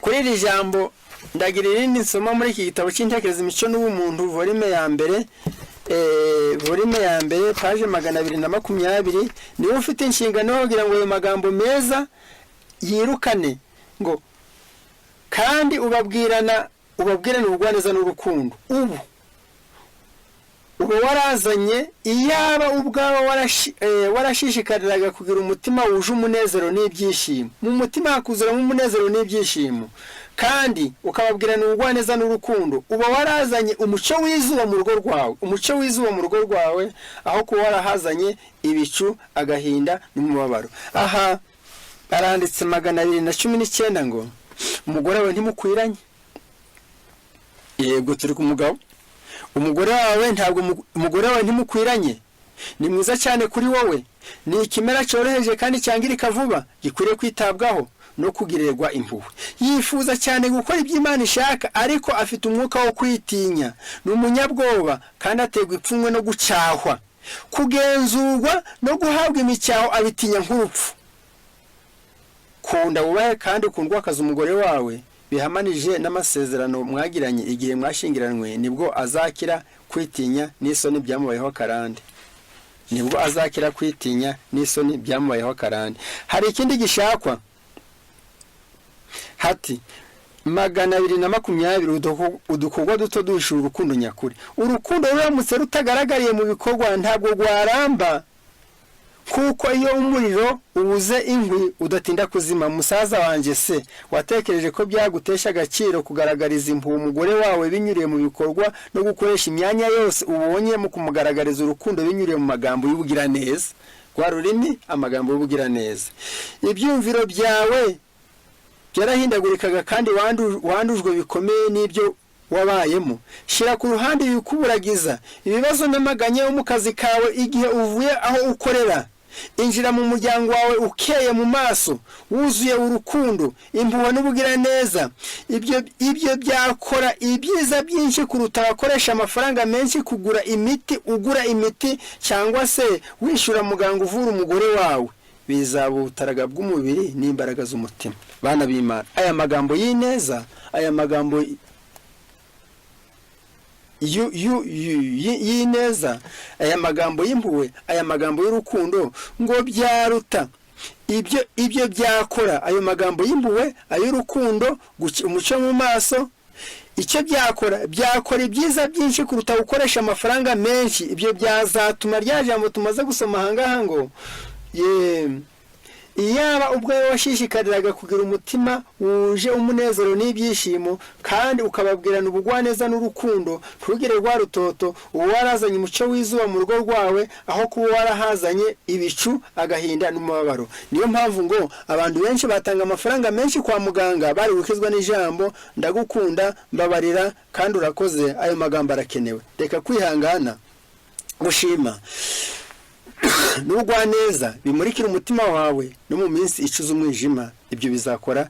kuri iri jambo ndagira irindi nsoma muri iki gitabo cy'Intekerezo, Imico n'Ubumuntu, volume ya mbere, volume ya mbere, page 220. Niwe ufite inshingano yo kugira ngo ayo magambo meza yirukane ngo kandi ubabwirana ubugwaneza n'urukundo. Ubu uba warazanye, iyaba ubwawe warashishikariraga kugira umutima wuje umunezero n'ibyishimo, mu mutima hakuzuramo umunezero n'ibyishimo, kandi ukababwirana ubugwaneza n'urukundo, uba warazanye umucyo w'izuba mu rugo rwawe, umucyo w'izuba mu rugo rwawe, aho kuba warahazanye ibicu, agahinda n'umubabaro. Aha baranditse 219 ngo umugore wawe ntimukwiranye. Yego, turi ku mugabo. Umugore wawe ntabwo umugore wawe ntimukwiranye. Ni mwiza cyane kuri wowe. Ni ikimera cyoroheje kandi cyangirika vuba, gikwiriye kwitabwaho no kugirirwa impuhwe. Yifuza cyane gukora ibyo Imana ishaka, ariko afite umwuka wo kwitinya. Ni umunyabwoba kandi aterwa ipfunwe no gucyahwa. Kugenzurwa no guhabwa imicyaho abitinya nk'urupfu. Kunda, wubahe kandi ukundwe akazi umugore wawe bihamanije n'amasezerano mwagiranye igihe mwashyingiranywe. Nibwo azakira kwitinya n'isoni byamubayeho akarande, nibwo azakira kwitinya n'isoni byamubayeho akarande. Hari ikindi gishakwa hati 220: udukorwa duto duhishura urukundo nyakuri. Urukundo ruramutse rutagaragariye mu bikorwa, ntabwo rwaramba, kuko iyo umuriro ubuze inkwi udatinda kuzima. Musaza wanjye se, watekereje ko byagutesha agaciro kugaragariza impuhwe umugore wawe binyuriye mu bikorwa, no gukoresha imyanya yose ubonye mu kumugaragariza urukundo binyuriye mu magambo y'ubugiraneza, rwa rurimi, amagambo y'ubugiraneza? Ibyumviro byawe byarahindagurikaga kandi wandujwe bikomeye n'ibyo wabayemo. Shyira ku ruhande ibikuburagiza, ibibazo n'amaganya yo mu kazi kawe. Igihe uvuye aho ukorera, injira mu muryango wawe ukeye mu maso, wuzuye urukundo, impuhwe n'ubugiraneza. Ibyo byakora ibyiza byinshi kuruta abakoresha amafaranga menshi kugura imiti, ugura imiti cyangwa se wishyura muganga uvura umugore wawe. Bizaba ubutaraga bw'umubiri n'imbaraga z'umutima. Bana b'Imana, aya magambo y'ineza, aya magambo y'ineza, aya magambo y'impuhwe, aya magambo y'urukundo, ngo byaruta ibyo byakora. Ayo magambo y'impuhwe, ay'urukundo, umucyo mu maso, icyo byakora, byakora ibyiza byinshi kuruta gukoresha amafaranga menshi. Ibyo byazatuma rya jambo tumaze gusoma ahangaha ngo ye iyaba ubwawe washishikariraga kugira umutima wuje umunezero n'ibyishimo, kandi ukababwirana ubugwaneza n'urukundo, ntugire rwa rutoto, uba warazanye umucyo w'izuba mu rugo rwawe, aho kuba warahazanye ibicu, agahinda n'umubabaro. Niyo mpamvu ngo abantu benshi batanga amafaranga menshi kwa muganga bari gukizwa n'ijambo "Ndagukunda", "Mbabarira" kandi "Urakoze". Ayo magambo arakenewe. Reka kwihangana gushima. N'ubugwaneza bimurikira umutima wawe no mu minsi icuze umwijima. Ibyo bizakora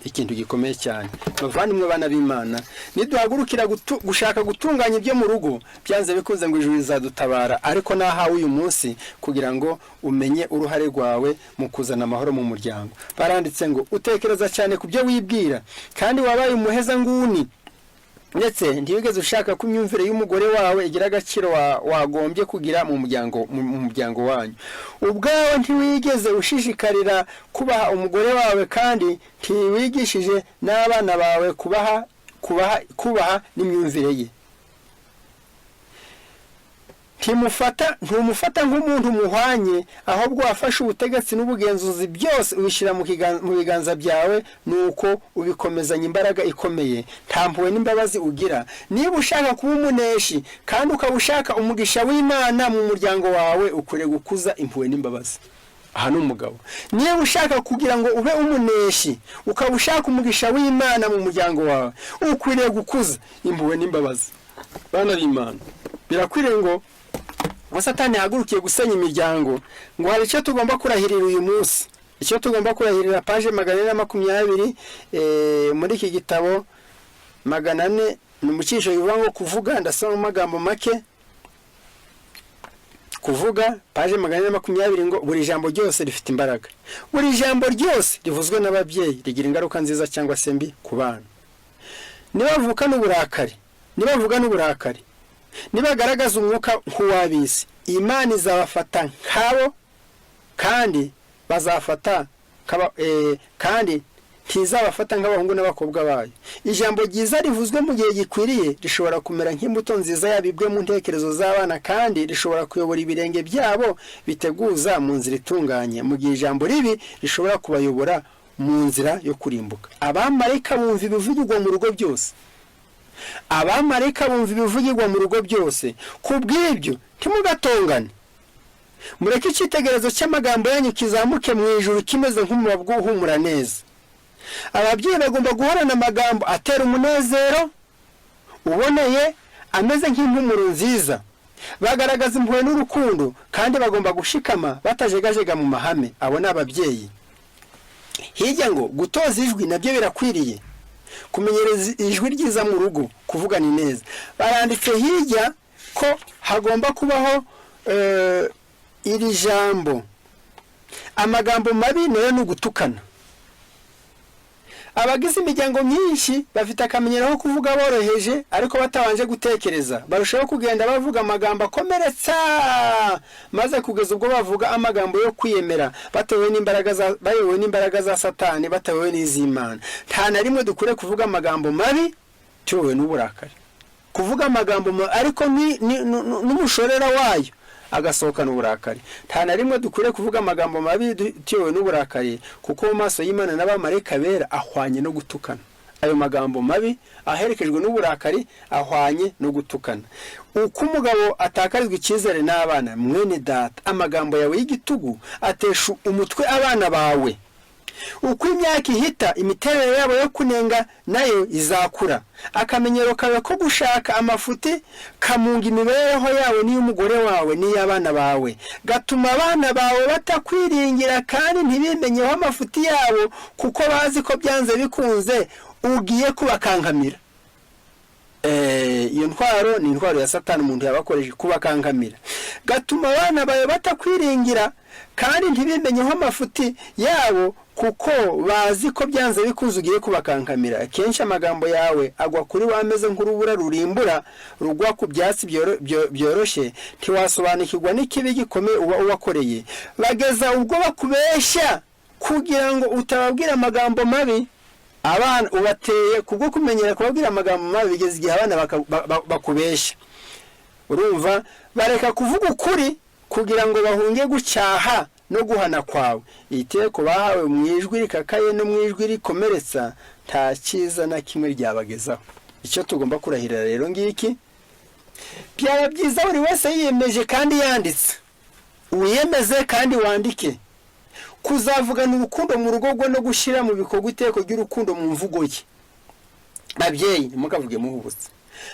ikintu gikomeye cyane. Bavandimwe, bana b'Imana, niduhagurukira gushaka gutunganya ibyo mu rugo, byanze bikunze ngo ijuru rizadutabara. Ariko nahawe uyu munsi kugira ngo umenye uruhare rwawe mu kuzana amahoro mu muryango. Baranditse ngo utekereza cyane ku byo wibwira, kandi wabaye umuhezanguni, ndetse ntiwigeze ushaka ko imyumvire y'umugore wawe igira agaciro wagombye kugira mu muryango wanyu. Ubwawe ntiwigeze ushishikarira kubaha umugore wawe, kandi ntiwigishije n'abana bawe kubaha n'imyumvire ye. Ntumufata nk'umuntu muhwanye, ahubwo wafashe ubutegetsi n'ubugenzuzi byose ubishyira mu biganza byawe, nuko ubikomezanya imbaraga ikomeye. Nta mpuhwe n'imbabazi ugira. Niba ushaka kuba umuneshi kandi ukaba ushaka umugisha w'Imana mu muryango wawe, ukwiriye gukuza impuhwe n'imbabazi. Aha ni umugabo. Niba ushaka kugira ngo ube umuneshi, ukaba ushaka umugisha w'Imana mu muryango wawe, ukwiriye gukuza impuhwe n'imbabazi. Bana b'Imana, birakwiriye ngo Satani yahagurukiye gusenya imiryango, ngo hari icyo tugomba kurahirira uyu munsi. Icyo tugomba kurahirira, page 420 muri iki gitabo, 400, ni umucisho bivuga ngo kuvuga. Ndasoma mu magambo make. Kuvuga, page 420, ngo buri jambo ryose rifite imbaraga. Buri jambo ryose rivuzwe n'ababyeyi rigira ingaruka nziza cyangwa se mbi ku bana. Nibavukana uburakari, nibavuga n'uburakari, nibagaragaza umwuka nk'uw'ab'isi, Imana izabafata nk'abo, kandi bazafata kandi ntizabafata nk'abahungu n'abakobwa bayo. Ijambo ryiza rivuzwe mu gihe gikwiriye rishobora kumera nk'imbuto nziza yabibwe mu ntekerezo z'abana, kandi rishobora kuyobora ibirenge byabo biteguza mu nzira itunganye, mu gihe ijambo ribi rishobora kubayobora mu nzira yo kurimbuka. Abamarayika bumva ibivugirwa mu rugo byose. Abamarayika bumva ibivugirwa mu rugo byose. Ku bw'ibyo, ntimugatongane. Mureke icyitegererezo cy'amagambo yanyu kizamuke mu ijuru kimeze nk'umubavu uhumura neza. Ababyeyi bagomba guhorana amagambo atera umunezero uboneye, ameze nk'impumuro nziza. Bagaragaza impuhwe n'urukundo, kandi bagomba gushikama batajegajega mu mahame. Abo ni ababyeyi. Hirya ngo gutoza ijwi nabyo birakwiriye, kumenyereza ijwi ryiza mu rugo, kuvugana neza. Baranditse hirya ko hagomba kubaho iri jambo: amagambo mabi nayo ni ugutukana. Abagize imiryango myinshi bafite akamenyero ko kuvuga boroheje ariko batabanje gutekereza. Barushaho kugenda bavuga amagambo akomeretsa, maze kugeza ubwo bavuga amagambo yo kwiyemera, batewe n'imbaraga za bayobowe n'imbaraga za Satani, batewe n'iz'Imana. Nta na rimwe dukwiye kuvuga amagambo mabi tuyobowe n'uburakari, kuvuga amagambo mabi ariko n'umushorera wayo agasohokana uburakari. Nta na rimwe dukwiriye kuvuga amagambo mabi tuyobowe n'uburakari, kuko mu maso y'Imana n'abamarayika bera ahwanye no gutukana. Ayo magambo mabi aherekejwe n'uburakari ahwanye no gutukana. Uko umugabo atakarizwa icyizere n'abana. Mwene data, amagambo yawe y'igitugu atesha umutwe abana bawe. Uko imyaka ihita, imiterere yabo yo kunenga nayo izakura. Akamenyero kawe ko gushaka amafuti kamunga imibereho yawe n'iy'umugore wawe n'iy'abana bawe. Gatuma abana bawe batakwiringira kandi ntibimenyeho amafuti yabo, kuko bazi ko byanze bikunze ugiye kubakankamira. Iyo ntwaro ni intwaro ya Satani umuntu yabakoresheje kubakankamira. Gatuma abana bawe batakwiringira kandi ntibimenyeho amafuti yabo, kuko bazi ko byanze bikunze ugiye kubakankamira. Kenshi amagambo yawe agwa kuri wa ameze nk'urubura rurimbura rugwa ku byatsi byoroshye. Ntiwasobanukirwa n'ikibi gikomeye uba ubakoreye. Bageza ubwo bakubeshya kugira ngo utababwira amagambo mabi. Abana ubateye kubwo kumenyera kubabwira amagambo mabi, bigeze igihe abana bakubeshya. Urumva, bareka kuvuga ukuri kugira ngo bahunge gucyaha no guhana kwawe. Iteko bahawe mu ijwi rikakaye no mu ijwi rikomeretsa nta cyiza na kimwe ryabagezaho. Icyo tugomba kurahirira rero ngiki: byaba byiza buri wese yiyemeje kandi yanditse. Wiyemeze kandi wandike kuzavugana urukundo mu rugo rwe no gushyira mu bikorwa iteko ry'urukundo mu mvugo ye. Babyeyi, ntimukavuge muhubutse.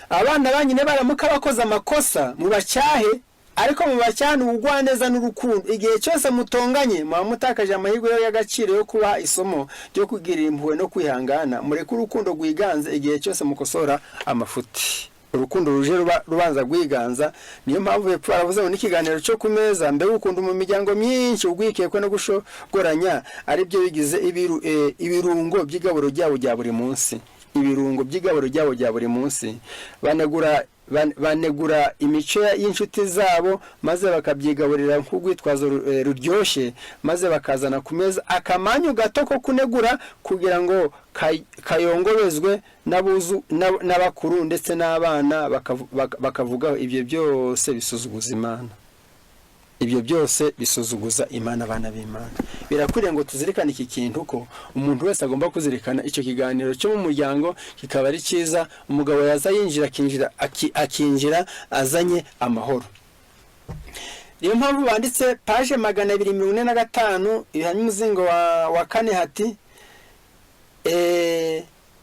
Abana banyu baramuka bakoze amakosa, mubacyahe. Ariko mubacyane ubugwaneza n'urukundo. Igihe cyose mutonganye, muba mutakaje amahirwe y'agaciro yo kubaha isomo ryo kugirira impuhwe no kwihangana. Mureke urukundo rwiganze igihe cyose mukosora amafuti. Urukundo ruje rubanza rwiganza. Niyo mpamvu hepfo baravuze ngo n'ikiganiro cyo ku meza. Mbega ukuntu mu miryango myinshi urwikekwe no gushogoranya ari byo bigize ibirungo by'igaburo ryabo rya buri munsi, ibirungo by'igaburo ryabo rya buri munsi! Banegura imico y'inshuti zabo, maze bakabyigaburira nk'urwitwazo ruryoshye, maze bakazana ku meza akamanyu gato ko kunegura kugira ngo kayongobezwe n'abakuru ndetse n'abana bakavugaho. Ibyo byose bisuzuguza Imana, ibyo byose bisuzuguza Imana. Abana b'Imana, birakwiriye ngo tuzirikane iki kintu, ko umuntu wese agomba kuzirikana icyo kiganiro cyo mu muryango kikaba ari cyiza. Umugabo yaza yinjira, akinjira azanye amahoro. Niyo mpamvu banditse page 245, ibihamya umuzingo wa kane, hati: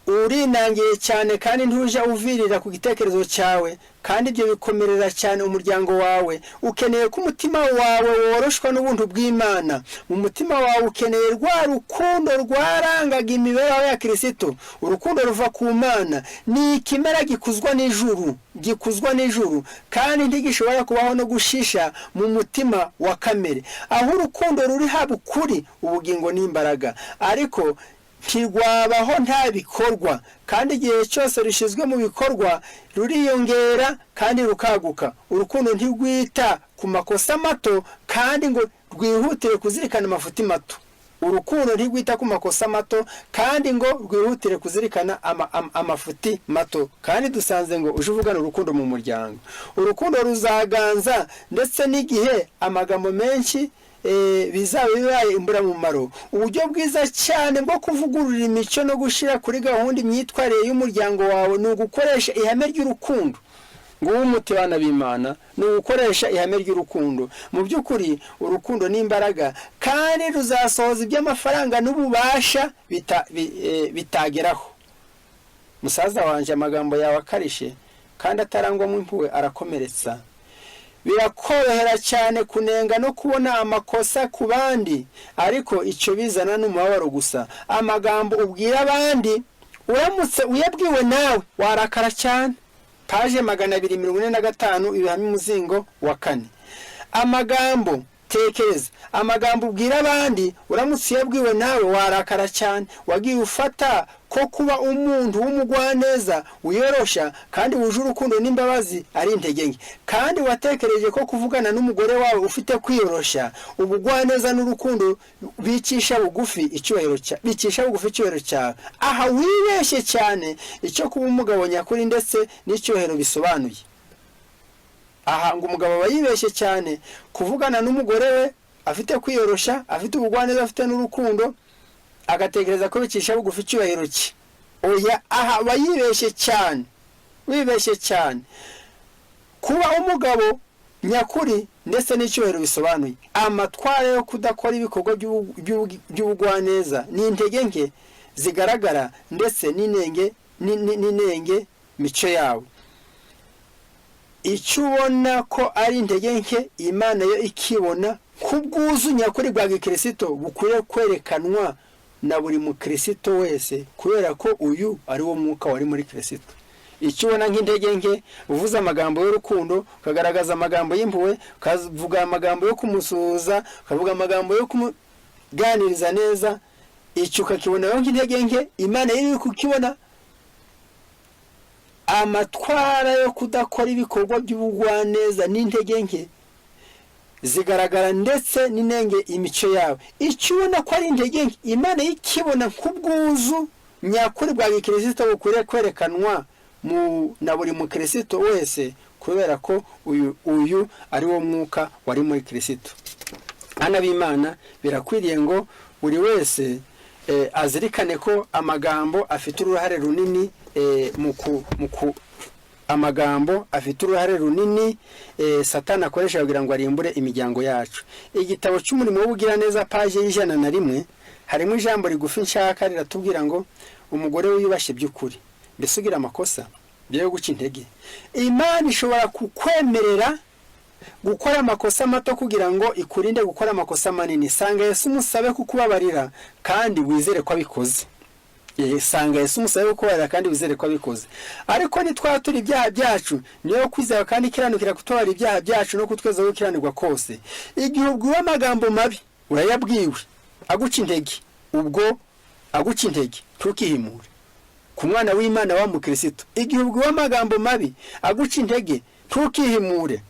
"Urinangiye cyane kandi ntujya uvirira ku gitekerezo cyawe, kandi ibyo bikomerera cyane umuryango wawe. Ukeneye ko umutima wawe woroshwa n'ubuntu bw'Imana. Mu mutima wawe ukeneye rwa rukundo rwarangaga imibereho ya Kirisito. Urukundo ruva ku Mana ni ikimera gikuzwa n'ijuru, gikuzwa n'ijuru, kandi ntigishobora kubaho no gushisha mu mutima wa kamere. Aho urukundo ruri haba ukuri, ubugingo n'imbaraga, ariko ntirwabaho nta bikorwa, kandi igihe cyose rushyizwe mu bikorwa ruriyongera kandi rukaguka. Urukundo ntirwita ku makosa mato kandi ngo rwihutire kuzirikana amafuti mato. Urukundo ntirwita ku makosa mato kandi ngo rwihutire kuzirikana amafuti mato." Kandi dusanze ngo uje uvugana urukundo mu muryango, urukundo ruzaganza, ndetse n'igihe amagambo menshi bizaba bibaye imburamumaro. Uburyo bwiza cyane bwo kuvugurura imico no gushyira kuri gahunda imyitwarire y'umuryango wawe ni ugukoresha ihame ry'urukundo. Nguwo umuti, bana b'Imana, ni ugukoresha ihame ry'urukundo. Mu by'ukuri urukundo ni imbaraga, kandi ruzasohoza iby'amafaranga n'ububasha bitageraho. Musaza wanjye, amagambo yawe akarishe kandi atarangwamo impuhwe arakomeretsa. Birakorohera cyane kunenga no kubona amakosa ku bandi, ariko icyo bizana ni umubabaro gusa. Amagambo ubwira abandi, uramutse uyabwiwe nawe, warakara cyane. Page 245, ibihamya umuzingo wa kane. Amagambo, tekereza, amagambo ubwira abandi, uramutse uyabwiwe nawe, warakara cyane. Wagiye ufata ko kuba umuntu w'umugwaneza, wiyorosha kandi wuje urukundo n'imbabazi ari intege nke, kandi watekereje ko kuvugana n'umugore wawe ufite kwiyorosha, ubugwaneza n'urukundo bicisha bugufi icyubahiro cyawe. Aha wibeshye cyane icyo kuba umugabo nyakuri ndetse n'icyubahiro bisobanuye. Aha ngo umugabo aba yibeshye cyane kuvugana n'umugore we afite kwiyorosha, afite ubugwaneza, afite n'urukundo, agatekereza ko bicisha bugufi icyubahiro cye. Oya, aha aba yibeshye cyane, wibeshye cyane kuba umugabo nyakuri ndetse n'icyubahiro bisobanuye. Amatwara yo kudakora ibikorwa by'ubugwaneza ni intege nke zigaragara ndetse n'inenge mico yawe. Icyo ubona ko ari intege nke, Imana yo ikibona nk'ubwuzu nyakuri bwa gikirisito bukwiye kwerekanwa na buri mukirisito wese, kubera ko uyu ari wo mwuka wari muri Kirisito. Icyo ubona nk'intege nke, uvuze amagambo y'urukundo, ukagaragaza amagambo y'impuhwe, ukavuga amagambo yo kumusuhuza, ukavuga amagambo yo kumuganiriza neza, icyo ukakibonaho nk'intege nke, Imana iri kukibona amatwara yo kudakora ibikorwa by'ubugwaneza n'intege nke zigaragara ndetse n'inenge imico yawe. Icyo ubona ko ari intege nke, Imana ikibona nk'ubwuzu nyakuri bwa gikirisito bukwiriye kwerekanwa na buri mukirisito wese, kubera ko uyu ari wo mwuka wari muri Kirisito. Bana b'Imana, birakwiriye ngo buri wese azirikane ko amagambo afite uruhare runini mu ku amagambo afite uruhare runini Satani akoresha kugira ngo arimbure imiryango yacu. Igitabo cy'Umurimo w'Ubugiraneza, page y'101, harimo ijambo rigufi nshaka riratubwira ngo: "Umugore wiyubashye by'ukuri." Mbese ugira amakosa byo guca intege, Imana ishobora kukwemerera Gukora amakosa mato kugira ngo ikurinde gukora amakosa manini. Sanga Yesu, umusabe kukubabarira kandi wizere ko abikoze. Sanga Yesu, umusabe kukubabarira kandi wizere ko abikoze. Ariko nitwatura ibyaha byacu, niyo kwizera kandi ikiranukira kutubarira ibyaha byacu no kutweza gukiranirwa kose. Igihe ubwiwe amagambo mabi, urayabwiwe aguca intege, ubwo aguca intege, ntukihimure ku mwana w'Imana wa mukristo. Igihe ubwiwe amagambo mabi aguca intege, ntukihimure,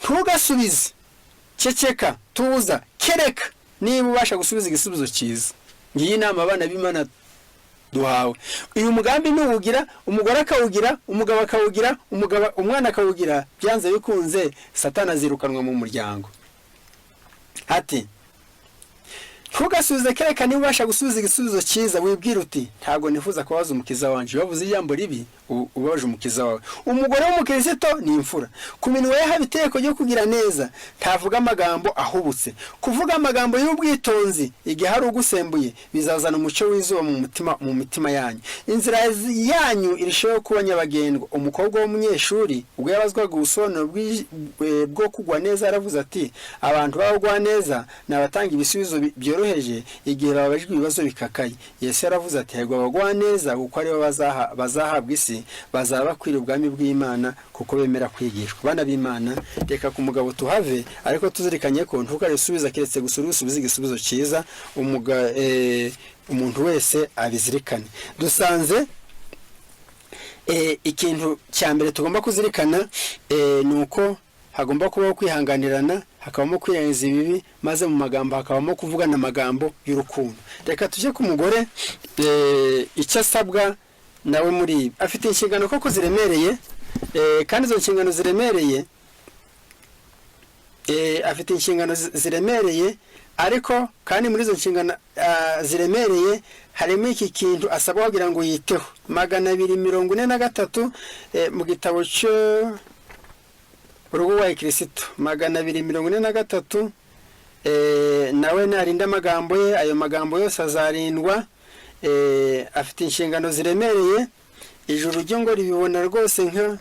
ntugasubize, ceceka, tuza, kereka niba ubasha gusubiza igisubizo cyiza. Ngiyi inama abana b'Imana duhawe. Uyu mugambi nuwugira, umugore akawugira, umugabo akawugira, umugabo, umwana akawugira, byanze bikunze Satani azirukanwa mu muryango. Ati: "Ntugasubize kereka niba ubasha gusubiza igisubizo cyiza." Wibwira uti: "Ntabwo nifuza kubabaza Umukiza wanjye." Iyo wavuze ijambo ribi, ubabaje Umukiza wawe. Umugore w'umukristo ni imfura. Ku minwa ye haba itegeko ryo kugira neza. Ntavuga amagambo ahubutse. Kuvuga amagambo y'ubwitonzi igihe hari ugusembuye bizazana umucyo w'izuba mu mitima yanyu, inzira yanyu irushaho kuba nyabagendwa. Umukobwa w'umunyeshuri ubwo yabazwaga ubusobanuro bwo kugwa neza, yaravuze ati: "Abantu b'abagwa neza ni abatanga ibisubizo byoroheje igihe babajijwe ibibazo bikakaye." Yesu yaravuze ati: "Hahirwa abagwa neza, kuko aribo bazahabwa isi, bazaba bakwiriye ubwami bw'Imana kuko bemera kwigishwa." Bana b'Imana, reka ku mugabo tuhave, ariko tuzirikanye ko ntukarisubiza keretse gusa uri busubize igisubizo cyiza. Umuntu wese abizirikane. Dusanze ikintu cya mbere tugomba kuzirikana ni uko hagomba kubaho kwihanganirana, hakabamo kwirenza ibibi, maze mu magambo hakabamo kuvugana amagambo y'urukundo. Reka tujye ku mugore, icyo asabwa nawe muri ibi. Afite inshingano koko ziremereye, kandi izo nshingano ziremereye, afite inshingano ziremereye, ariko kandi muri izo nshingano ziremereye harimo iki kintu asabwa kugira ngo yiteho. 243, mu gitabo cyo Urugo rwa Kirisitu, 243: nawe narinda amagambo ye, ayo magambo yose azarindwa. Afite inshingano ziremereye. Ijuru ryo ngo ribibona rwose nka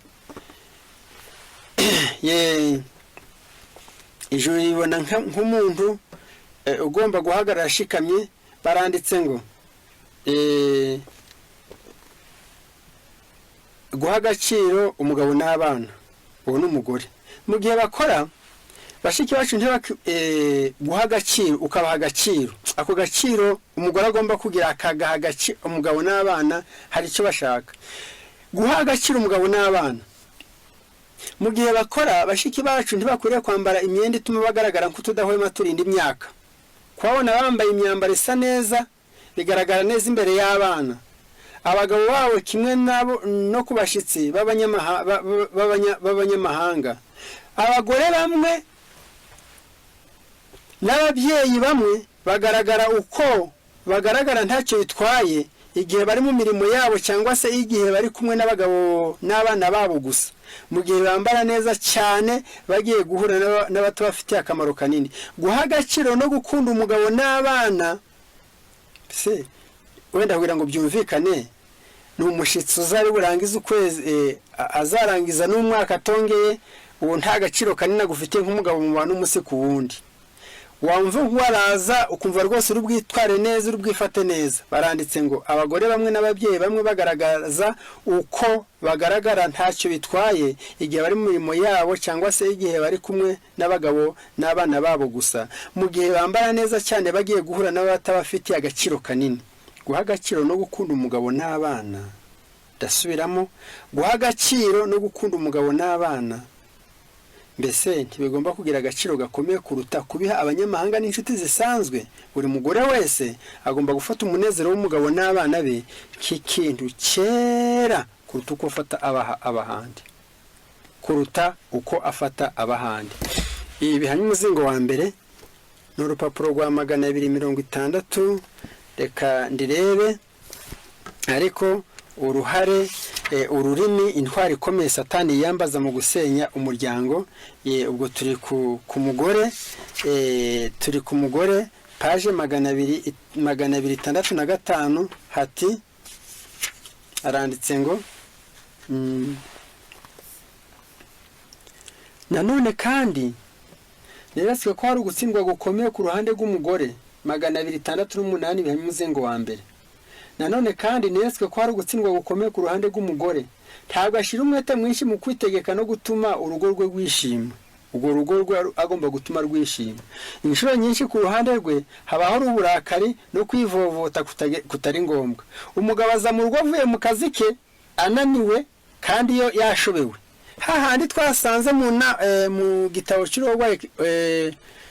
ye, ijuru ribibona nk'umuntu ugomba guhagarara ashikamye. Baranditse ngo guha agaciro umugabo n'abana, uwo ni umugore. Mu gihe bakora, bashiki bacu, guha agaciro, ukabaha agaciro, ako gaciro umugore agomba kugira akagaha agaciro umugabo n'abana, hari icyo bashaka. Guha agaciro umugabo n'abana mu gihe bakora, bashiki bacu ntibakwiriye kwambara imyenda ituma bagaragara nk'utudahwema turinda imyaka. Kubabona bambaye imyambaro isa neza, bigaragara neza imbere y'abana, abagabo babo, kimwe nabo no ku bashyitsi b'abanyamahanga. Abagore bamwe n'ababyeyi bamwe bagaragara uko bagaragara ntacyo bitwaye igihe bari mu mirimo yabo cyangwa se igihe bari kumwe n'abagabo n'abana babo gusa. Mu gihe bambara neza cyane bagiye guhura n'abatabafitiye akamaro kanini. Guha agaciro no gukunda umugabo n'abana se, wenda kugira ngo byumvikane, ni umushyitsi uzari burangize ukwezi, azarangiza n'umwaka atongeye, uwo nta gaciro kanini agufitiye nk'umugabo mu bantu umunsi ku wundi. Wumva waraza ukumva rwose uri bwitware neza, uri bwifate neza. Baranditse ngo abagore bamwe n'ababyeyi bamwe bagaragaza uko bagaragara ntacyo bitwaye igihe bari mu mirimo yabo cyangwa se igihe bari kumwe n'abagabo n'abana babo gusa. Mu gihe bambara neza cyane bagiye guhura n'abatabafitiye agaciro kanini. Guha agaciro no gukunda umugabo n'abana, ndasubiramo, guha agaciro no gukunda umugabo n'abana, mbese ntibigomba kugira agaciro gakomeye kuruta kubiha abanyamahanga n'inshuti zisanzwe? Buri mugore wese agomba gufata umunezero w'umugabo n'abana be nk'ikintu cyera kuruta uko afata abahandi, kuruta uko afata abahandi. Ibi bihamya umuzingo wa mbere ni urupapuro rwa 260. Reka ndirebe. Ariko uruhare, ururimi, intwari ikomeye Satani yiyambaza mu gusenya umuryango. Ubwo turi ku mugore, turi ku mugore, page 265. Hati aranditse ngo Nanone kandi neretswe ko hari ugutsindwa gukomeye ku ruhande rw'umugore. 268 bihamya umuzingo wa mbere. Nanone kandi neretswe ko hari ugutsindwa gukomeye ku ruhande rw'umugore. Ntabwo ashyira umwete mwinshi mu kwitegeka no gutuma urugo rwe rwishima. Urwo rugo rwe agomba gutuma rwishima. Inshuro nyinshi ku ruhande rwe habaho uburakari no kwivovota kutari ngombwa. Umugabo aza mu rugo avuye mu kazi ke ananiwe kandi iyo yashobewe, hahandi twasanze mu gitabo cy'urugo,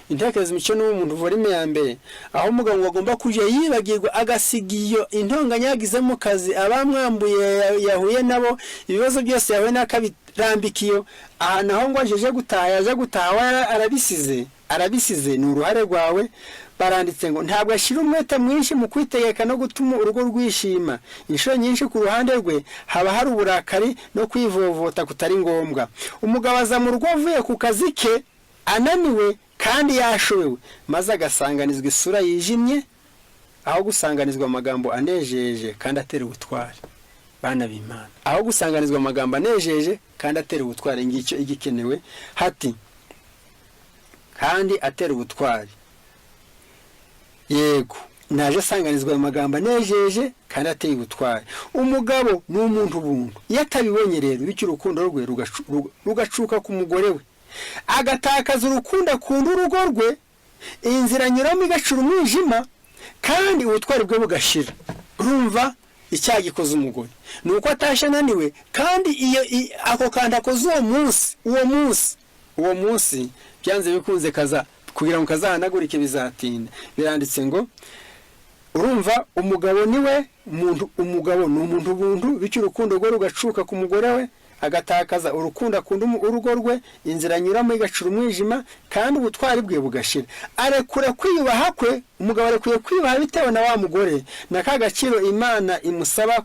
Intekerezo, Imico n'Ubumuntu, volume ya mbere, aho umugabo ngo agomba kujya yibagirwa, agasiga iyo intonganya yagize mu kazi, abamwambuye, yahuye nabo, ibibazo byose yahuye n'akabirambika iyo aha, naho ngo ajeje gutaha, yaje gutaha we arabisize, arabisize. Ni uruhare rwawe. Baranditse ngo ntabwo ashyira umwete mwinshi mu kwitegeka no gutuma urugo rwishima. Inshuro nyinshi ku ruhande rwe haba hari uburakari no kwivovota kutari ngombwa. Umugabo aza mu rugo avuye ku kazi ke ananiwe kandi yashobewe, maze agasanganizwa isura yijimye aho gusanganizwa amagambo anejeje kandi atera ubutwari. Bana b'Imana, aho gusanganizwa amagambo anejeje kandi atera ubutwari, ngicyo igikenewe hati kandi atera ubutwari. Yego, naje asanganizwa ayo magambo anejeje kandi ateye ubutwari. Umugabo ni umuntu buntu. Iyo atabibonye rero, bityo urukundo rwe rugacuka ku mugore we, agatakaza urukundo akunda urugo rwe, inzira anyuramo igacura umwijima kandi ubutwari bwe bugashira. Urumva icyaha gikoze umugore ni uko atashye ananiwe, kandi iyo ako kantu akoze uwo munsi, uwo munsi byanze bikunze kaza kugira ngo kazahanagurike bizatinda. Biranditse ngo urumva umugabo niwe muntu, umugabo ni umuntu buntu, bityo urukundo rwe rugacuka ku mugore we, agatakaza urukundo akunda urugo rwe, inzira anyuramo igacura umwijima kandi ubutwari bwe bugashira. Arekura kwiyubaha kwe. Umugabo arekuye kwiyubaha bitewe na wa mugore na ka gaciro Imana imusaba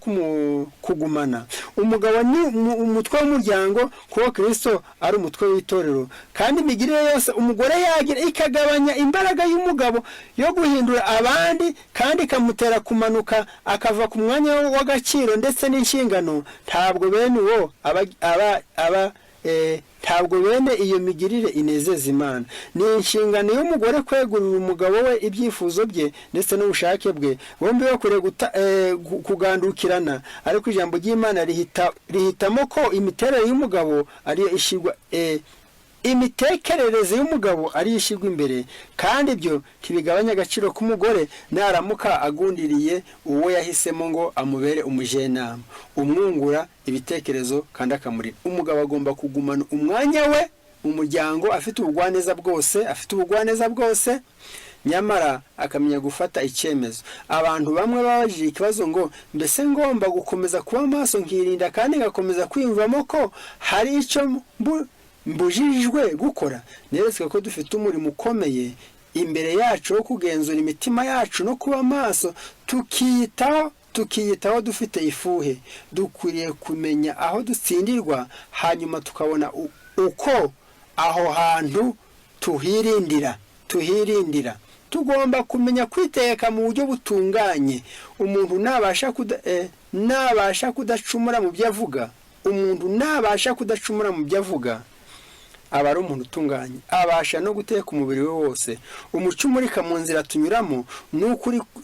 kugumana. Umugabo ni umutwe w'umuryango kuko Kirisito ari umutwe w'itorero, kandi imigirire yose umugore yagira ikagabanya imbaraga y'umugabo yo guhindura abandi kandi ikamutera kumanuka akava ku mwanya w'agaciro ndetse n'inshingano. Ntabwo bene uwo aba ntabwo bene iyo migirire inezeza Imana. Ni inshingano y'umugore kwegurira umugabo we ibyifuzo bye ndetse n'ubushake bwe. Bombi bakwiriye kugandukirana, ariko ijambo ry'Imana rihitamo ko imiterere y'umugabo ariyo ishyirwa, imitekerereze y'umugabo ariyo ishyirwa imbere, kandi ibyo ntibigabanya agaciro k'umugore naramuka agundiriye uwo yahisemo ngo amubere umujenama umwungura ibitekerezo kandi akamurira. Umugabo agomba kugumana umwanya we mu muryango afite ubugwaneza bwose, afite ubugwaneza bwose, nyamara akamenya gufata icyemezo. Abantu bamwe babajije ikibazo ngo: "Mbese ngomba gukomeza kuba maso nkirinda kandi ngakomeza kwiyumvamo ko hari icyo mbujijwe gukora?" Neretswe ko dufite umurimo ukomeye imbere yacu wo kugenzura imitima yacu no kuba maso, tukiyitaho dufite ifuhe. Dukwiriye kumenya aho dutsindirwa, hanyuma tukabona uko aho hantu tuhirindira. Tugomba kumenya kwiteka mu buryo butunganye. Umuntu nabasha kudacumura mu byo avuga, umuntu nabasha kudacumura mu byo avuga, aba ari umuntu utunganye, abasha no guteka umubiri we wose. Umucyo umurika mu nzira tunyuramo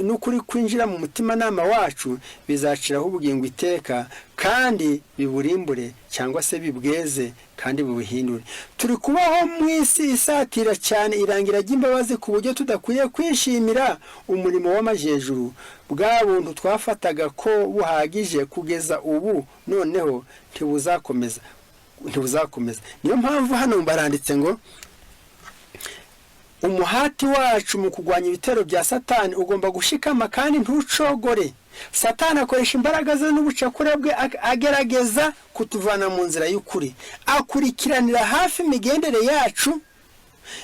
n'ukuri kwinjira mu mutimanama wacu bizaciraho ubugingo iteka kandi biburimbure, cyangwa se bibweze kandi bubuhindure. Turi kubaho mu isi isatira cyane irangira ry'imbabazi, ku buryo tudakwiye kwishimira umurimo w'amajejuru. Bwa buntu twafataga ko buhagije kugeza ubu noneho ntibuzakomeza, ntibuzakomeza. Niyo mpamvu hano baranditse ngo umuhati wacu mu kurwanya ibitero bya Satani ugomba gushikama kandi ntucogore. Satani akoresha imbaraga ze n'ubucakura bwe agerageza kutuvana mu nzira y'ukuri. Akurikiranira hafi imigendere yacu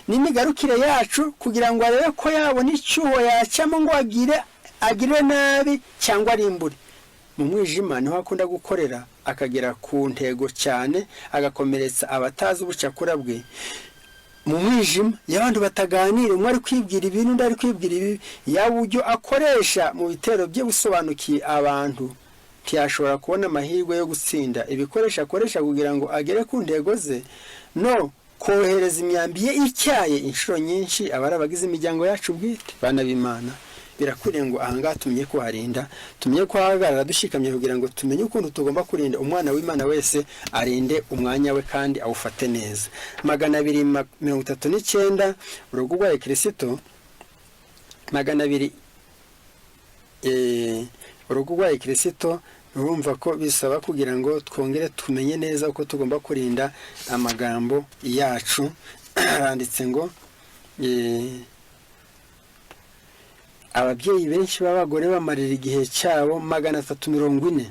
n'imigarukire yacu kugira ngo arebe ko yabona icyuho yacamo ngo agire nabi cyangwa arimbure. Mu mwijima niho akunda gukorera, akagera ku ntego cyane, agakomeretsa abatazi ubucakura bwe. Mu mwijima, iyo abantu bataganira, umwe ari kwibwira ibintu, undi ari kwibwira ibi, yaba uburyo akoresha mu bitero bye busobanukiye abantu, ntiyashobora kubona amahirwe yo gutsinda. Ibikoresho akoresha kugira ngo agere ku ntego ze no Kohereza imyambi ye ityaye inshuro nyinshi aba ari abagize imiryango yacu bwite. Bana b'Imana, birakwiriye ngo ahangaha tumenye kuharinda, tumenye kuhahagarara dushikamye, kugira ngo tumenye ukuntu tugomba kurinda. Umwana w'Imana wese arinde umwanya we kandi awufate neza. 239, urugo rwa Kirisito. 200, urugo rwa Kirisito. Urumva ko bisaba kugira ngo twongere tumenye neza uko tugomba kurinda amagambo yacu. Haranditse ngo ababyeyi benshi b'abagore bamarira igihe cyabo, 340,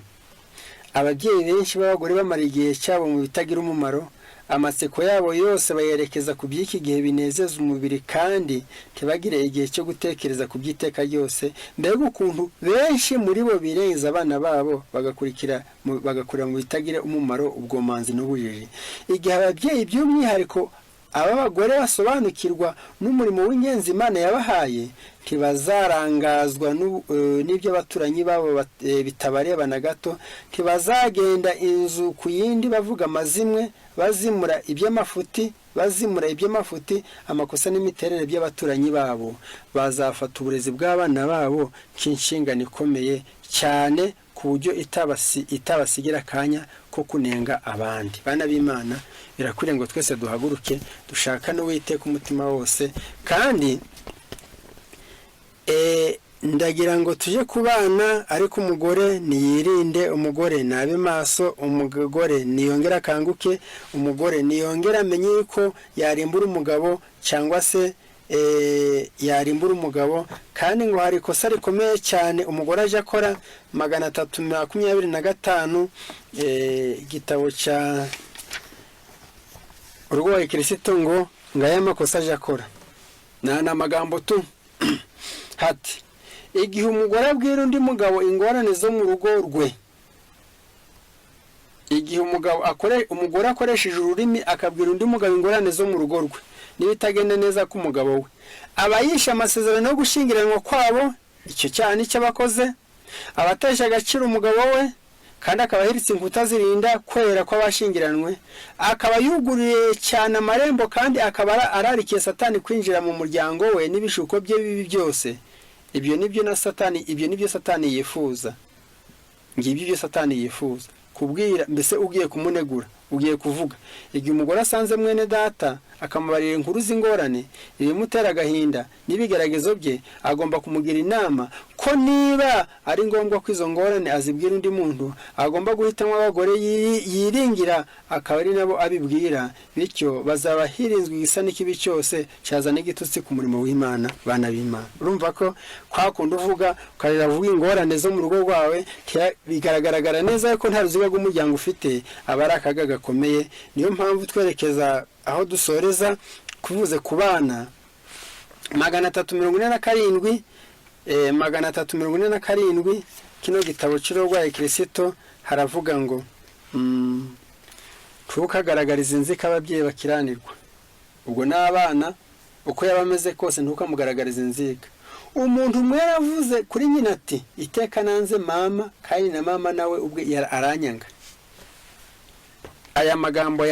ababyeyi benshi b'abagore bamara igihe cyabo mu bitagira umumaro. Amatsiko yabo yose bayerekeza ku by'iki gihe binezeza umubiri, kandi ntibagire igihe cyo gutekereza ku by'iteka ryose. Mbega ukuntu benshi muri bo birenza abana babo, bagakurikira bagakurira mu bitagira umumaro, ubwomanzi n'ubujiji! Igihe ababyeyi, by'umwihariko aba bagore, basobanukirwa n'umurimo w'ingenzi Imana yabahaye, ntibazarangazwa n'ibyo abaturanyi babo bitabareba na gato. Ntibazagenda inzu ku yindi bavuga amazimwe, bazimura iby'amafuti, amakosa n'imiterere by'abaturanyi babo. Bazafata uburezi bw'abana babo nk'inshingano ikomeye cyane, ku buryo itabasigira akanya ko kunenga abandi. Bana b'Imana, birakwiriye ngo twese duhaguruke dushaka n'Uwiteka umutima wose. Kandi ndagira ngo tujye ku bana, ariko umugore niyirinde, umugore nabe maso, umugore niyongere akanguke, umugore niyongere amenye yuko yarimbura umugabo cyangwa se yarimbura umugabo. Kandi ngo hari ikosa rikomeye cyane umugore aje akora. 325, igitabo cya urugo wa Kirisito, ngo ngaya amakosa aje akora. Ni amagambo tu hati: igihe umugore abwira undi mugabo ingorane zo mu rugo rwe, igihe umugabo akore umugore akoresheje ururimi akabwira undi mugabo ingorane zo mu rugo rwe n'ibitagenda neza k'umugabo we, aba yishe amasezerano yo gushyingiranwa kwabo. Icyo cyaha nicyo abakoze. Aba atesha agaciro umugabo we, kandi akaba ahiritse inkuta zirinda kwera kw'abashyingiranwe, akaba yuguriye cyane amarembo, kandi akaba ararikiye Satani kwinjira mu muryango we n'ibishuko bye bibi byose. Ibyo nibyo na Satani, ibyo nibyo Satani yifuza. Ngibyo ibyo Satani yifuza kubwira. Mbese ugiye kumunegura, ugiye kuvuga. Igihe umugore asanze mwene data akamubarira inkuru z'ingorane, ibimutera agahinda n'ibigeragezo bye, agomba kumugira inama ko niba ari ngombwa ko izo ngorane azibwira undi muntu, agomba guhitamo abagore yiringira, akaba ari nabo abibwira. Bityo bazaba hirinzwe igisa n'ikibi cyose cyazana igitutsi ku murimo w'Imana. Bana b'Imana, urumva ko kwa kundi uvuga ukarira, uvuga ingorane zo mu rugo rwawe, bigaragara neza ko nta ruziga rw'umuryango ufite, aba ari akaga gakomeye. Niyo mpamvu twerekeza aho dusoreza kuvuze ku bana. 347, 347, kino gitabo cy'urwaye Kirisito, haravuga ngo ntukagaragarize inzika ababyeyi bakiranirwa. Ubwo n'abana, uko yaba ameze kose, ntukamugaragarize inzika. Umuntu umwe yaravuze kuri nyina ati: "Iteka nanze mama, kandi na mama nawe ubwe aranyanga." Aya magambo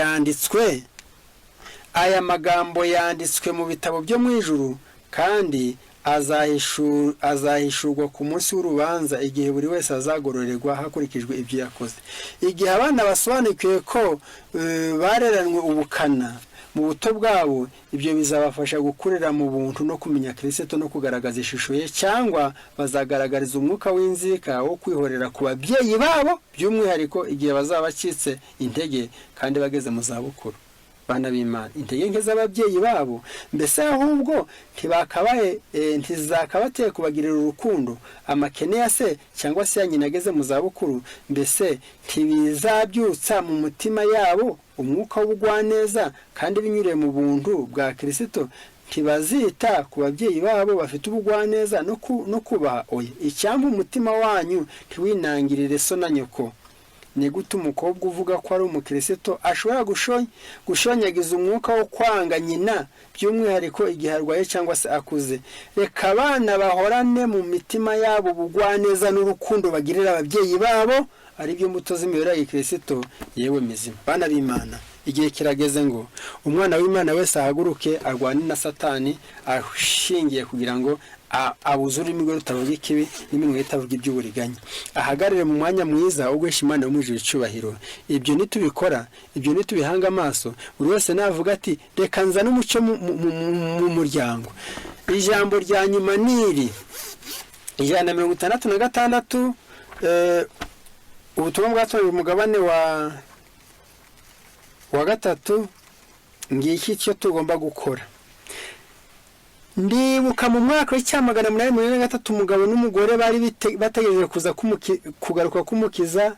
yanditswe mu bitabo byo mu ijuru, kandi azahishurwa ku munsi w'urubanza, igihe buri wese azagororerwa hakurikijwe ibyo yakoze. Igihe abana basobanukiwe ko bareranwe ubukana mu buto bwabo, ibyo bizabafasha gukurira mu buntu no kumenya Kirisito no kugaragaza ishusho ye, cyangwa bazagaragariza umwuka w'inzika wo kwihorera ku babyeyi babo, by'umwihariko igihe bazaba bacitse intege kandi bageze mu zabukuru. Bana b'Imana, intege nke z'ababyeyi babo, mbese ahubwo ntibakabaye ntizakabateye kubagirira urukundo? Amakene ya se cyangwa se ya nyina ageze mu zabukuru, mbese ntibizabyutsa mu mutima yabo umwuka w'ubugwaneza? Kandi binyuriye mu buntu bwa Kirisito, ntibazita ku babyeyi babo bafite ubugwaneza no kubaha? Oya, icyampa umutima wanyu ntiwinangirire so na nyoko. Ni gute umukobwa uvuga ko ari umukirisito ashobora gushonyagiza umwuka wo kwanga nyina, by'umwihariko igihe arwaye cyangwa se akuze? Reka abana bahorane mu mitima yabo ubugwaneza n'urukundo bagirira ababyeyi babo, ari byo mbuto z'imibereho ya gikirisito yewe mizima. Bana b'Imana. Igihe kirageze ngo umwana w'Imana wese ahaguruke arwane na Satani ashingiye kugira ngo abuze ururimi rwe rutavuga ikibi n'iminwa ye itavuga iby'uburiganya, ahagarare mu mwanya mwiza wo guhesha Imana yo mu ijuru icyubahiro. Ibyo nitubikora, ibyo nitubihanga amaso, buri wese navuga ati reka nzane umucyo mu muryango. Ijambo rya nyuma ni iri, 166, ubutumwa bwatojwe umugabane wa 3. Ngiki icyo tugomba gukora. Ndibuka mu mwaka w'1843 umugabo n'umugore bari bategereje kuza kugaruka k'Umukiza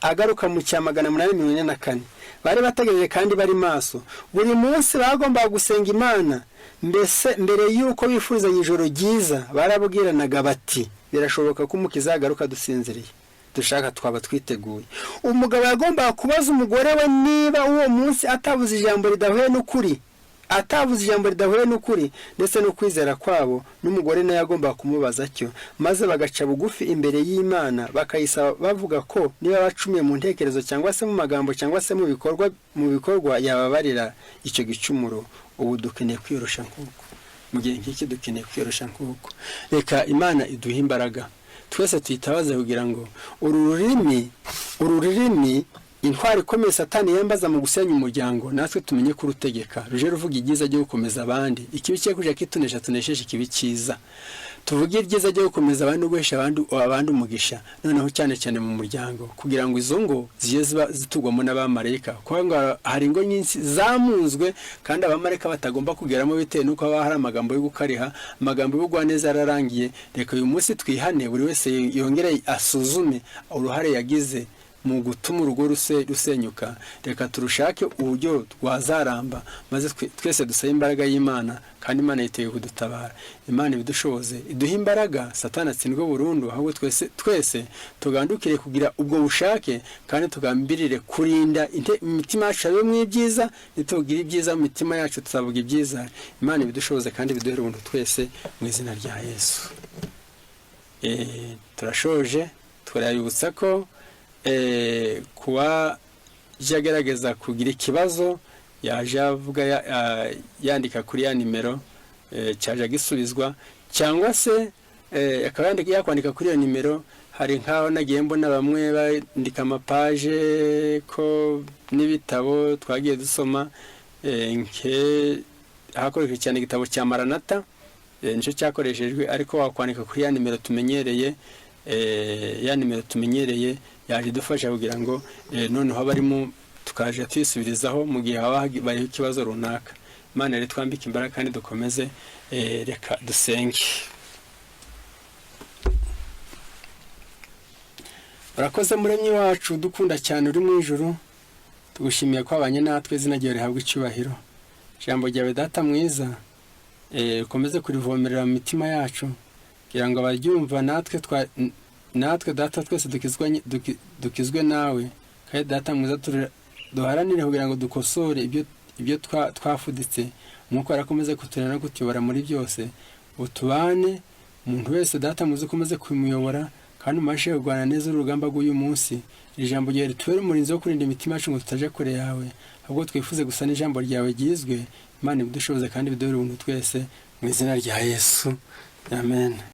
agaruka mu 1844. Bari bategereje kandi bari maso. Buri munsi bagombaga gusenga Imana. Mbese mbere y'uko bifurizanya ijoro ryiza, barabwiranaga bati birashoboka ko Umukiza yagaruka dusinziriye, dushaka twaba twiteguye. Umugabo yagombaga kubaza umugore we niba uwo munsi atavuze ijambo ridahuye n'ukuri, atavuze ijambo ridahuye n'ukuri ndetse no kwizera kwabo, n'umugore nawe yagombaga kumubaza atyo, maze bagaca bugufi imbere y'Imana bakayisaba bavuga ko niba bacumuye mu ntekerezo cyangwa se mu magambo cyangwa se mu bikorwa yababarira icyo gicumuro. Ubu dukeneye kwiyorosha nk'uko mu gihe nk'iki dukeneye kwiyorosha nk'uko. Reka Imana iduhe imbaraga twese tuyitabaze kugira ngo uru rurimi intwari ikomeye Satani yambaza mu gusenya umuryango, natwe tumenye kurutegeka ruje ruvuga ibyiza byo gukomeza abandi, ikibi cye kuja kitunesha tunesheje ikibi cyiza, tuvuge ibyiza byo gukomeza abandi no guhesha abandi umugisha, noneho cyane cyane mu muryango, kugira ngo izo ngo ziye ziba zitugwamo n'abamarayika, kuko ngo hari ingo nyinshi zamunzwe kandi abamarayika batagomba kugeramo bitewe n'uko haba hari amagambo yo gukariha, amagambo y'ubugwaneza yararangiye. Reka uyu munsi twihane, buri wese yongere asuzume uruhare yagize mu gutuma urugo rusenyuka. Reka turushake uburyo rwazaramba, maze twese dusabe imbaraga y'Imana, kandi Imana yiteguye kudutabara. Imana ibidushoboze, iduhe imbaraga, Satani atsindwe burundu, ahubwo twese tugandukire kugira ubwo bushake, kandi tugambirire kurinda imitima yacu abemo ibyiza. Nitugira ibyiza mu mitima yacu tuzavuga ibyiza. Imana ibidushoboze kandi ibiduhere ubuntu twese mu izina rya Yesu. Turashoje, turabibutsa ko kuba agerageza kugira ikibazo yaje avuga yandika kuri ya nimero cyaje gisubizwa, cyangwa se akaba yakwandika kuri iyo nimero. Hari nkaho nagiye mbona bamwe bandika amapaje ko n'ibitabo twagiye dusoma, hakoreshejwe cyane igitabo cya Maranata, nicyo cyakoreshejwe, ariko wakwandika kuri ya nimero tumenyereye, ya nimero tumenyereye yaje idufasha kugira ngo noneho abarimo tukaje tuyisubirizaho mu gihe haba habayeho ikibazo runaka. Imana rero twambike imbaraga kandi dukomeze. Reka dusenge. Urakoze Muremyi wacu dukunda cyane uri mu ijuru, tugushimiye ko wabanye natwe, izina ryawe rihabwa icyubahiro. Ijambo ryawe Data mwiza ukomeze kurivomerera mu mitima yacu kugira ngo abaryumva natwe Data twese dukizwe nawe, kandi Data mwiza duharanire kugira ngo dukosore ibyo twafuditse. Umwuka arakomeze kuturera no kutuyobora muri byose, utubane umuntu wese Data mwiza ukomeze kumuyobora, kandi umashe kurwana neza urugamba rw'uyu munsi. Ijambo ryawe ritubere umurinzi wo kurinda imitima yacu ngo tutaje kure yawe, ahubwo twifuze gusa n'ijambo ryawe ryizwe. Imana ibidushoboze kandi ibiduhere ubuntu twese mu izina rya Yesu, amen.